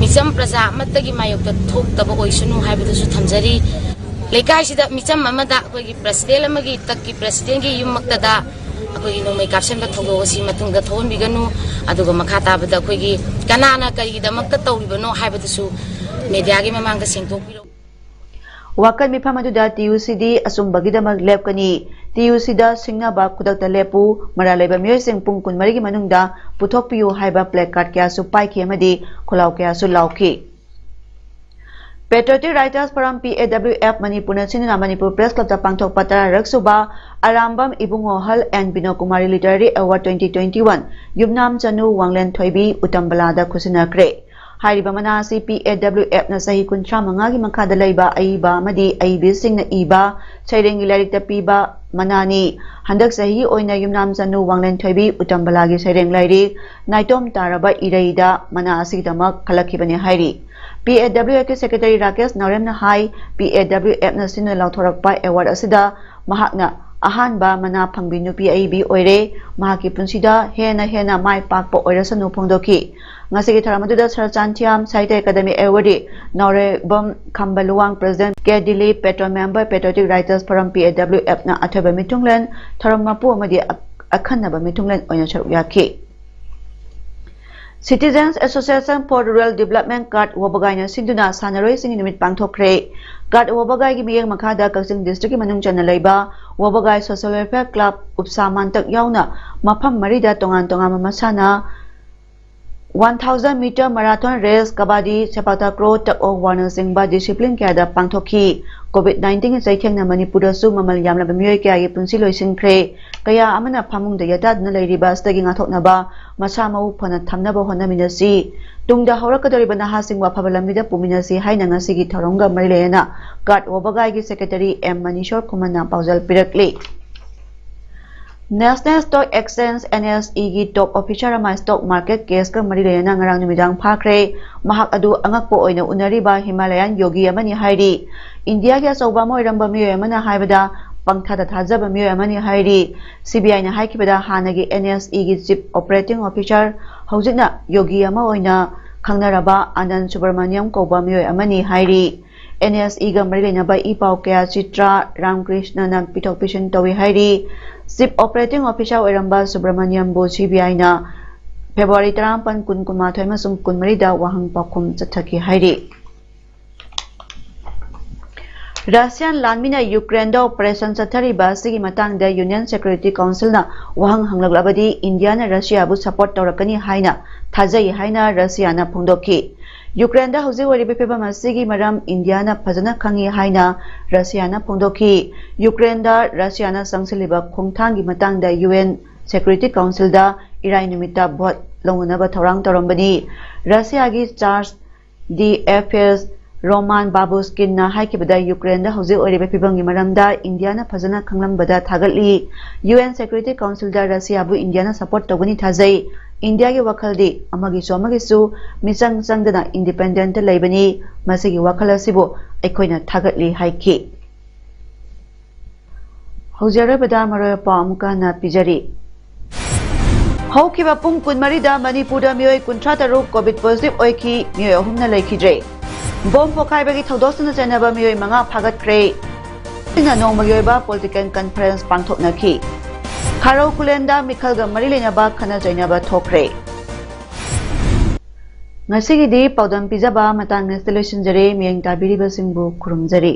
ꯃꯤꯆꯝ ꯄ꯭ꯔꯖꯥ ꯑꯃꯠꯇꯒꯤ ꯃꯥꯌꯣꯛꯇ ꯊꯣꯛꯇꯕ ꯑꯣꯏꯁꯅꯨ ꯍꯥꯏꯕꯗꯨꯁꯨ ꯊꯝꯖꯔꯤ꯫ ꯂꯩꯀꯥꯏꯁꯤꯗ ꯃꯤꯆꯝ ꯑꯃꯗ ꯑꯩꯈꯣꯏꯒꯤ ꯄ꯭ꯔꯁꯤꯗꯦꯟ ꯑꯃꯒꯤ ꯇꯛꯀꯤ ꯄ꯭ꯔꯁꯤꯗꯦꯟꯒꯤ ꯌꯨꯝꯃꯛꯇꯗ ꯑꯩꯈꯣꯏꯒꯤ ꯅꯣꯡꯃꯩ ꯀꯥꯞꯁꯤꯟꯕ ꯊꯧꯗꯣꯛ ꯑꯁꯤ ꯃꯇꯨꯡꯗ ꯊꯣꯛꯍꯟꯕꯤꯒꯅꯨ꯫ ꯑꯗꯨꯒ ꯃꯈꯥ ꯇꯥꯕꯗ ꯑꯩꯈꯣꯏꯒꯤ ꯀꯅꯥꯅ ꯀꯔꯤꯒꯤꯗꯃꯛꯇ ꯇꯧꯔꯤꯕꯅꯣ ꯍꯥꯏꯕꯗꯨꯁꯨ ꯃꯦꯗꯤꯌꯥꯒꯤ ꯃꯃꯥꯡꯗ ꯁꯦꯡꯗꯣꯛꯄꯤꯔꯛꯎ꯫ ꯋꯥꯀꯠ ꯃꯤꯐꯝ ꯑꯗꯨꯗ ꯇꯤ ꯌꯨ ꯁꯤꯗꯤ ꯑꯆꯨꯝꯕꯒꯤꯗꯃꯛ ꯂꯦꯞꯀꯅꯤ, ꯇꯤ ꯌꯨ ꯁꯤꯗ ꯁꯤꯡꯅꯕ ꯈꯨꯗꯛꯇ ꯂꯦꯞꯄꯨ, ꯃꯔꯥꯜ ꯂꯩꯕ ꯃꯤꯑꯣꯏꯁꯤꯡ ꯄꯨꯡ ꯀꯨꯟꯃꯔꯤꯒꯤ ꯃꯅꯨꯡꯗ ꯄꯨꯊꯣꯛꯄꯤꯌꯨ ꯍꯥꯏꯕ placard ꯀꯌꯥꯁꯨ ꯄꯥꯏꯈꯤ ꯑꯃꯗꯤ ꯈꯣꯜꯂꯥꯎ ꯀꯌꯥꯁꯨ ꯂꯥꯎꯈꯤ꯫ Patriotic Writers Forum, P A W F, ꯃꯅꯤꯄꯨꯔꯅ ꯁꯤꯟꯗꯨꯅ ꯃꯅꯤꯄꯨꯔ Press Clubꯇ ꯄꯥꯡꯊꯣꯛꯄ ꯇꯔꯥꯔꯛ ꯁꯨꯕ Arambam ꯏꯕꯨꯡꯉꯣꯍꯜ and ꯕꯤꯅꯣ Kumari Literary Award twenty twenty-one ꯌꯨꯝꯅꯥꯝ ꯆꯅꯨ ꯋꯥꯡꯂꯦꯟ ꯊꯣꯏꯕꯤ ꯎꯇꯝꯕꯂꯥꯗ ꯈꯨꯠꯁꯤꯟꯅꯈ꯭ꯔꯦ꯫ ꯍꯥꯏꯔꯤꯕ ꯃꯅꯥ ꯑꯁꯤ P A W Fꯅ ꯆꯍꯤ ꯀꯨꯟꯊ꯭ꯔꯥ ꯃꯉꯥꯒꯤ ꯃꯈꯥꯗ ꯂꯩꯕ ꯑꯏꯕ ꯑꯃꯗꯤ ꯑꯏꯕꯤꯁꯤꯡꯅ ꯏꯕ ꯁꯩꯔꯦꯡꯒꯤ ꯂꯥꯏꯔꯤꯛꯇ ꯄꯤꯕ ꯃꯅꯥꯅꯤ꯫ ꯍꯟꯗꯛ ꯆꯍꯤꯒꯤ ꯑꯣꯏꯅ ꯌꯨꯝꯅꯥꯝ ꯆꯅꯨ ꯋꯥꯡꯂꯦꯟ ꯊꯣꯏꯕꯤ ꯎꯇꯝꯕꯂꯥꯒꯤ ꯁꯩꯔꯦꯡ ꯂꯥꯏꯔꯤꯛ ꯅꯥꯏꯇꯣꯝ ꯇꯥꯔꯕ ꯏꯔꯩꯗ ꯃꯅꯥ ꯑꯁꯤꯒꯤꯗꯃꯛ ꯈꯜꯂꯛꯈꯤꯕꯅꯤ ꯍꯥꯏꯔꯤ꯫ P A W Fꯀꯤ Secretary Rakesh ꯅꯥꯎꯔꯦꯝꯅ high, P A W Fꯅ ꯁꯤꯟꯅ ꯂꯥꯎꯊꯣꯔꯛꯄ award ꯑꯁꯤꯗ ꯃꯍꯥꯛꯅ ꯑꯍꯥꯟꯕ ꯃꯅꯥ ꯐꯪꯕꯤ ꯅꯨꯄꯤ ꯑꯏꯕꯤ ꯑꯣꯏꯔꯦ꯫ ꯃꯍꯥꯛꯀꯤ ꯄꯨꯟꯁꯤꯗ ꯍꯦꯟꯅ ꯍꯦꯟꯅ ꯃꯥꯏ ꯄꯥꯛꯄ ꯑꯣꯏꯔꯁꯅꯨ ꯐꯣꯡꯗꯣꯛꯈꯤ꯫ ꯉꯁꯤꯒꯤ ꯊꯧꯔꯝ ꯑꯗꯨꯗ ꯁꯔꯆꯥꯟꯊꯤꯌꯥꯝ Sahitya Akademi awardee Naorembam Khamba Luwang, President, K Dilip, Patron Member, Patriotic Writers Forum, P A W Fꯅ ꯑꯊꯣꯏꯕ ꯃꯤꯊꯨꯡꯂꯦꯟ, ꯊꯧꯔꯝ ꯃꯄꯨ ꯑꯃꯗꯤ ꯑꯛ-, ꯑꯈꯟꯅꯕ ꯃꯤꯊꯨꯡꯂꯦꯟ ꯑꯣꯏꯅ ꯁꯔꯨꯛ ꯌꯥꯈꯤ꯫ Citizens Association for Rural Development, ꯀꯥꯠ ꯋꯥꯕꯒꯥꯏꯅ ꯁꯤꯟꯗꯨꯅ ꯁꯥꯟꯅꯔꯣꯏꯁꯤꯡꯒꯤ ꯅꯨꯃꯤꯠ ꯄꯥꯡꯊꯣꯛꯈ꯭ꯔꯦ꯫ ꯀꯥꯠ ꯋꯥꯕꯒꯥꯏꯒꯤ ꯃꯤꯠꯌꯦꯡ ꯃꯈꯥꯗ ꯀꯛꯆꯤꯡ districtꯀꯤ ꯃꯅꯨꯡ ꯆꯟꯅ ꯂꯩꯕ ꯋꯥꯕꯒꯥꯏ Social Welfare Club, ꯎꯞꯁꯥ ꯃꯥꯟꯇꯛ ꯌꯥꯎꯅ ꯃꯐꯝ ꯃꯔꯤꯗ ꯇꯣꯉꯥꯟ ꯇꯣꯉꯥꯟꯕ ꯃꯁꯥꯟꯅ one thousand meter marathon race, kabaddi, ꯁꯦꯄꯥꯛ takraw, tug of warꯅꯆꯤꯡꯕ discipline ꯀꯌꯥꯗ ꯄꯥꯡꯊꯣꯛꯈꯤ꯫ COVID nineteenꯒꯤ ꯆꯩꯊꯦꯡꯅ ꯃꯅꯤꯄꯨꯔꯗꯁꯨ ꯃꯃꯜ ꯌꯥꯝꯂꯕ ꯃꯤꯑꯣꯏ ꯀꯌꯥꯒꯤ ꯄꯨꯟꯁꯤ ꯂꯣꯏꯁꯤꯟꯈ꯭ꯔꯦ꯫ ꯀꯌꯥ ꯑꯃꯅ ꯐꯃꯨꯡꯗ ꯌꯥꯇꯥꯗꯨꯅ ꯂꯩꯔꯤꯕ ꯑꯁꯤꯗꯒꯤ ꯉꯥꯛꯊꯣꯛꯅꯕ ꯃꯁꯥ ꯃꯎ ꯐꯅ ꯊꯝꯅꯕ ꯍꯣꯠꯅꯃꯤꯟꯅꯁꯤ꯫ ꯇꯨꯡꯗ ꯍꯧꯔꯛꯀꯗꯧꯔꯤꯕ ꯅꯍꯥꯁꯤꯡꯕꯨ ꯑꯐꯕ ꯂꯝꯕꯤꯗ ꯄꯨꯃꯤꯟꯅꯁꯤ ꯍꯥꯏꯅ ꯉꯁꯤꯒꯤ ꯊꯧꯔꯝꯒ ꯃꯔꯤ ꯂꯩꯅꯅ ꯀꯥꯠ ꯋꯥꯕꯒꯥꯏꯒꯤ Secretary ꯑꯦꯝ ꯃꯅꯤꯁꯣꯔ ꯈꯨꯃꯟꯅ ꯄꯥꯎꯖꯦꯜ ꯄꯤꯔꯛꯂꯤ꯫ National Stock Exchange, NSE ꯒꯤ top officer ꯑꯃ stock market case ꯀ ꯃꯔꯤ ꯂꯩꯅꯅ ꯉꯔꯥꯡ ꯅꯨꯃꯤꯗꯥꯡ ꯐꯥꯈ꯭ꯔꯦ꯫ ꯃꯍꯥꯛ ꯑꯗꯨ ꯑꯉꯛꯄ ꯑꯣꯏꯅ ꯎꯅꯔꯤꯕ ꯍꯤꯃꯥꯂꯌꯥꯟ ꯌꯣꯒꯤ ꯑꯃꯅꯤ ꯍꯥꯏꯔꯤ꯫ ꯏꯟꯗꯤꯌꯥꯒꯤ ꯑꯆꯧꯕ ꯑꯃ ꯑꯣꯏꯔꯝꯕ ꯃꯤꯑꯣꯏ ꯑꯃꯅ ꯍꯥꯏꯕꯗ ꯄꯪꯊꯥꯗ ꯊꯥꯖꯕ ꯃꯤꯑꯣꯏ ꯑꯃꯅꯤ ꯍꯥꯏꯔꯤ꯫ CBI ꯅ ꯍꯥꯏꯈꯤꯕꯗ ꯍꯥꯟꯅꯒꯤ NSE ꯒꯤ chief operating officer, ꯍꯧꯖꯤꯛꯅ ꯌꯣꯒꯤ ꯑꯃ ꯑꯣꯏꯅ ꯈꯪꯅꯔꯕ ꯑꯅꯟ ꯁꯨꯕ꯭ꯔꯃꯅꯤꯌꯝ ꯀꯧꯕ ꯃꯤꯑꯣꯏ ꯑꯃꯅꯤ ꯍꯥꯏꯔꯤ꯫ NSE ꯒ ꯃꯔꯤ ꯂꯩꯅꯕ ꯏ ꯄꯥꯎ ꯀꯌꯥ ꯆꯤꯇ꯭ꯔꯥ ꯔꯥꯝꯀ꯭ꯔꯤꯁꯅꯅ ꯄꯤꯊꯣꯛ ꯄꯤꯁꯤꯟ ꯇꯧꯏ ꯍꯥꯏꯔꯤ꯫ Chief operating officer ꯑꯣꯏꯔꯝꯕ ꯁꯨꯕ꯭ꯔꯃꯅꯤꯌꯝꯕꯨ CBI ꯅ February ꯇꯔꯥꯃꯥꯄꯟ, ꯀꯨꯟ, ꯀꯨꯟꯃꯥꯊꯣꯏ ꯑꯃꯁꯨꯡ ꯀꯨꯟꯃꯔꯤꯗ ꯋꯥꯍꯪ ꯄꯥꯎꯈꯨꯝ ꯆꯠꯊꯈꯤ ꯍꯥꯏꯔꯤ꯫ Russian ꯂꯥꯟꯃꯤꯅ ꯌꯨꯀ꯭ꯔꯦꯟꯗ operation ꯆꯠꯊꯔꯤꯕ ꯑꯁꯤꯒꯤ ꯃꯇꯥꯡꯗ Union Security Council ꯅ ꯋꯥꯍꯪ ꯍꯪꯂꯛꯂꯕꯗꯤ ꯏꯟꯗꯤꯌꯥꯅ ꯔꯁꯤꯌꯥꯕꯨ support ꯇꯧꯔꯛꯀꯅꯤ ꯍꯥꯏꯅ ꯊꯥꯖꯩ ꯍꯥꯏꯅ ꯔꯁꯤꯌꯥꯅ ꯐꯣꯡꯗꯣꯛꯈꯤ꯫ ꯌꯨꯀ꯭ꯔꯦꯟꯗ ꯍꯧꯖꯤꯛ ꯑꯣꯏꯔꯤꯕ ꯐꯤꯕꯝ ꯑꯁꯤꯒꯤ ꯃꯔꯝ ꯏꯟꯗꯤꯌꯥꯅ ꯐꯖꯅ ꯈꯪꯏ ꯍꯥꯏꯅ ꯔꯁꯤꯌꯥꯅ ꯐꯣꯡꯗꯣꯛꯈꯤ꯫ ꯌꯨꯀ꯭ꯔꯦꯟꯗ ꯔꯁꯤꯌꯥꯅ ꯆꯪꯁꯤꯜꯂꯤꯕ ꯈꯣꯡꯊꯥꯡꯒꯤ ꯃꯇꯥꯡꯗ UN Security Council ꯗ ꯏꯔꯥꯏ ꯅꯨꯃꯤꯠꯇ vote ꯂꯧꯅꯅꯕ ꯊꯧꯔꯥꯡ ꯇꯧꯔꯝꯕꯅꯤ꯫ ꯔꯁꯤꯌꯥꯒꯤ charge d'affaires Roman Babuskin ꯅ ꯍꯥꯏꯈꯤꯕꯗ ꯌꯨꯀ꯭ꯔꯦꯟꯗ ꯍꯧꯖꯤꯛ ꯑꯣꯏꯔꯤꯕ ꯐꯤꯕꯝꯒꯤ ꯃꯔꯝꯗ ꯏꯟꯗꯤꯌꯥꯅ ꯐꯖꯅ ꯈꯪꯂꯝꯕꯗ ꯊꯥꯒꯠꯂꯤ꯫ UN Security Council ꯗ ꯔꯁꯤꯌꯥꯕꯨ ꯏꯟꯗꯤꯌꯥꯅ support ꯇꯧꯒꯅꯤ ꯊꯥꯖꯩ꯫ ꯏꯟꯗꯤꯌꯥꯒꯤ ꯋꯥꯈꯜꯗꯤ ꯑꯃꯒꯤꯁꯨ ꯑꯃꯒꯤꯁꯨ ꯃꯤꯆꯪ ꯆꯪꯗꯅ independent ꯂꯩꯕꯅꯤ꯫ ꯃꯁꯤꯒꯤ ꯋꯥꯈꯜ ꯑꯁꯤꯕꯨ ꯑꯩꯈꯣꯏꯅ ꯊꯥꯒꯠꯂꯤ ꯍꯥꯏꯈꯤ꯫ ꯍꯧꯖꯤꯛ ꯑꯔꯣꯏꯕꯗ ꯃꯔꯨꯑꯣꯏꯕ ꯄꯥꯎ ꯑꯃꯨꯛꯀ ꯍꯟꯅ ꯄꯤꯖꯔꯤ꯫ ꯍꯧꯈꯤꯕ ꯄꯨꯡ ꯀꯨꯟꯃꯔꯤꯗ ꯃꯅꯤꯄꯨꯔꯗ ꯃꯤꯑꯣꯏ ꯀꯨꯟꯊ꯭ꯔꯥ ꯇꯔꯨꯛ COVID positive ꯑꯣꯏꯈꯤ, ꯃꯤꯑꯣꯏ ꯑꯍꯨꯝꯅ ꯂꯩꯈꯤꯗ꯭ꯔꯦ꯫ Bomb ꯄꯣꯈꯥꯏꯕꯒꯤ ꯊꯧꯗꯣꯛꯁꯤꯡꯗ ꯆꯦꯟꯅꯕ ꯃꯤꯑꯣꯏ ꯃꯉꯥ ꯐꯥꯒꯠꯈ꯭ꯔꯦ꯫ ꯁꯤꯅ ꯅꯣꯡꯃꯒꯤ ꯑꯣꯏꯕ political conference ꯄꯥꯡꯊꯣꯛꯅꯈꯤ꯫ ꯈꯥꯔꯧ ꯈꯨꯂꯦꯟꯗ ꯃꯤꯈꯜꯒ ꯃꯔꯤ ꯂꯩꯅꯕ ꯈꯠꯅ ꯆꯩꯅꯕ ꯊꯣꯛꯈ꯭ꯔꯦ꯫ ꯉꯁꯤꯒꯤꯗꯤ ꯄꯥꯎꯗꯝ ꯄꯤꯖꯕ ꯃꯇꯥꯡ ꯑꯁꯤꯗ ꯂꯣꯏꯁꯤꯟꯖꯔꯦ꯫ ꯃꯤꯠꯌꯦꯡ ꯇꯥꯕꯤꯔꯤꯕꯁꯤꯡꯕꯨ ꯈꯨꯔꯨꯝꯖꯔꯤ꯫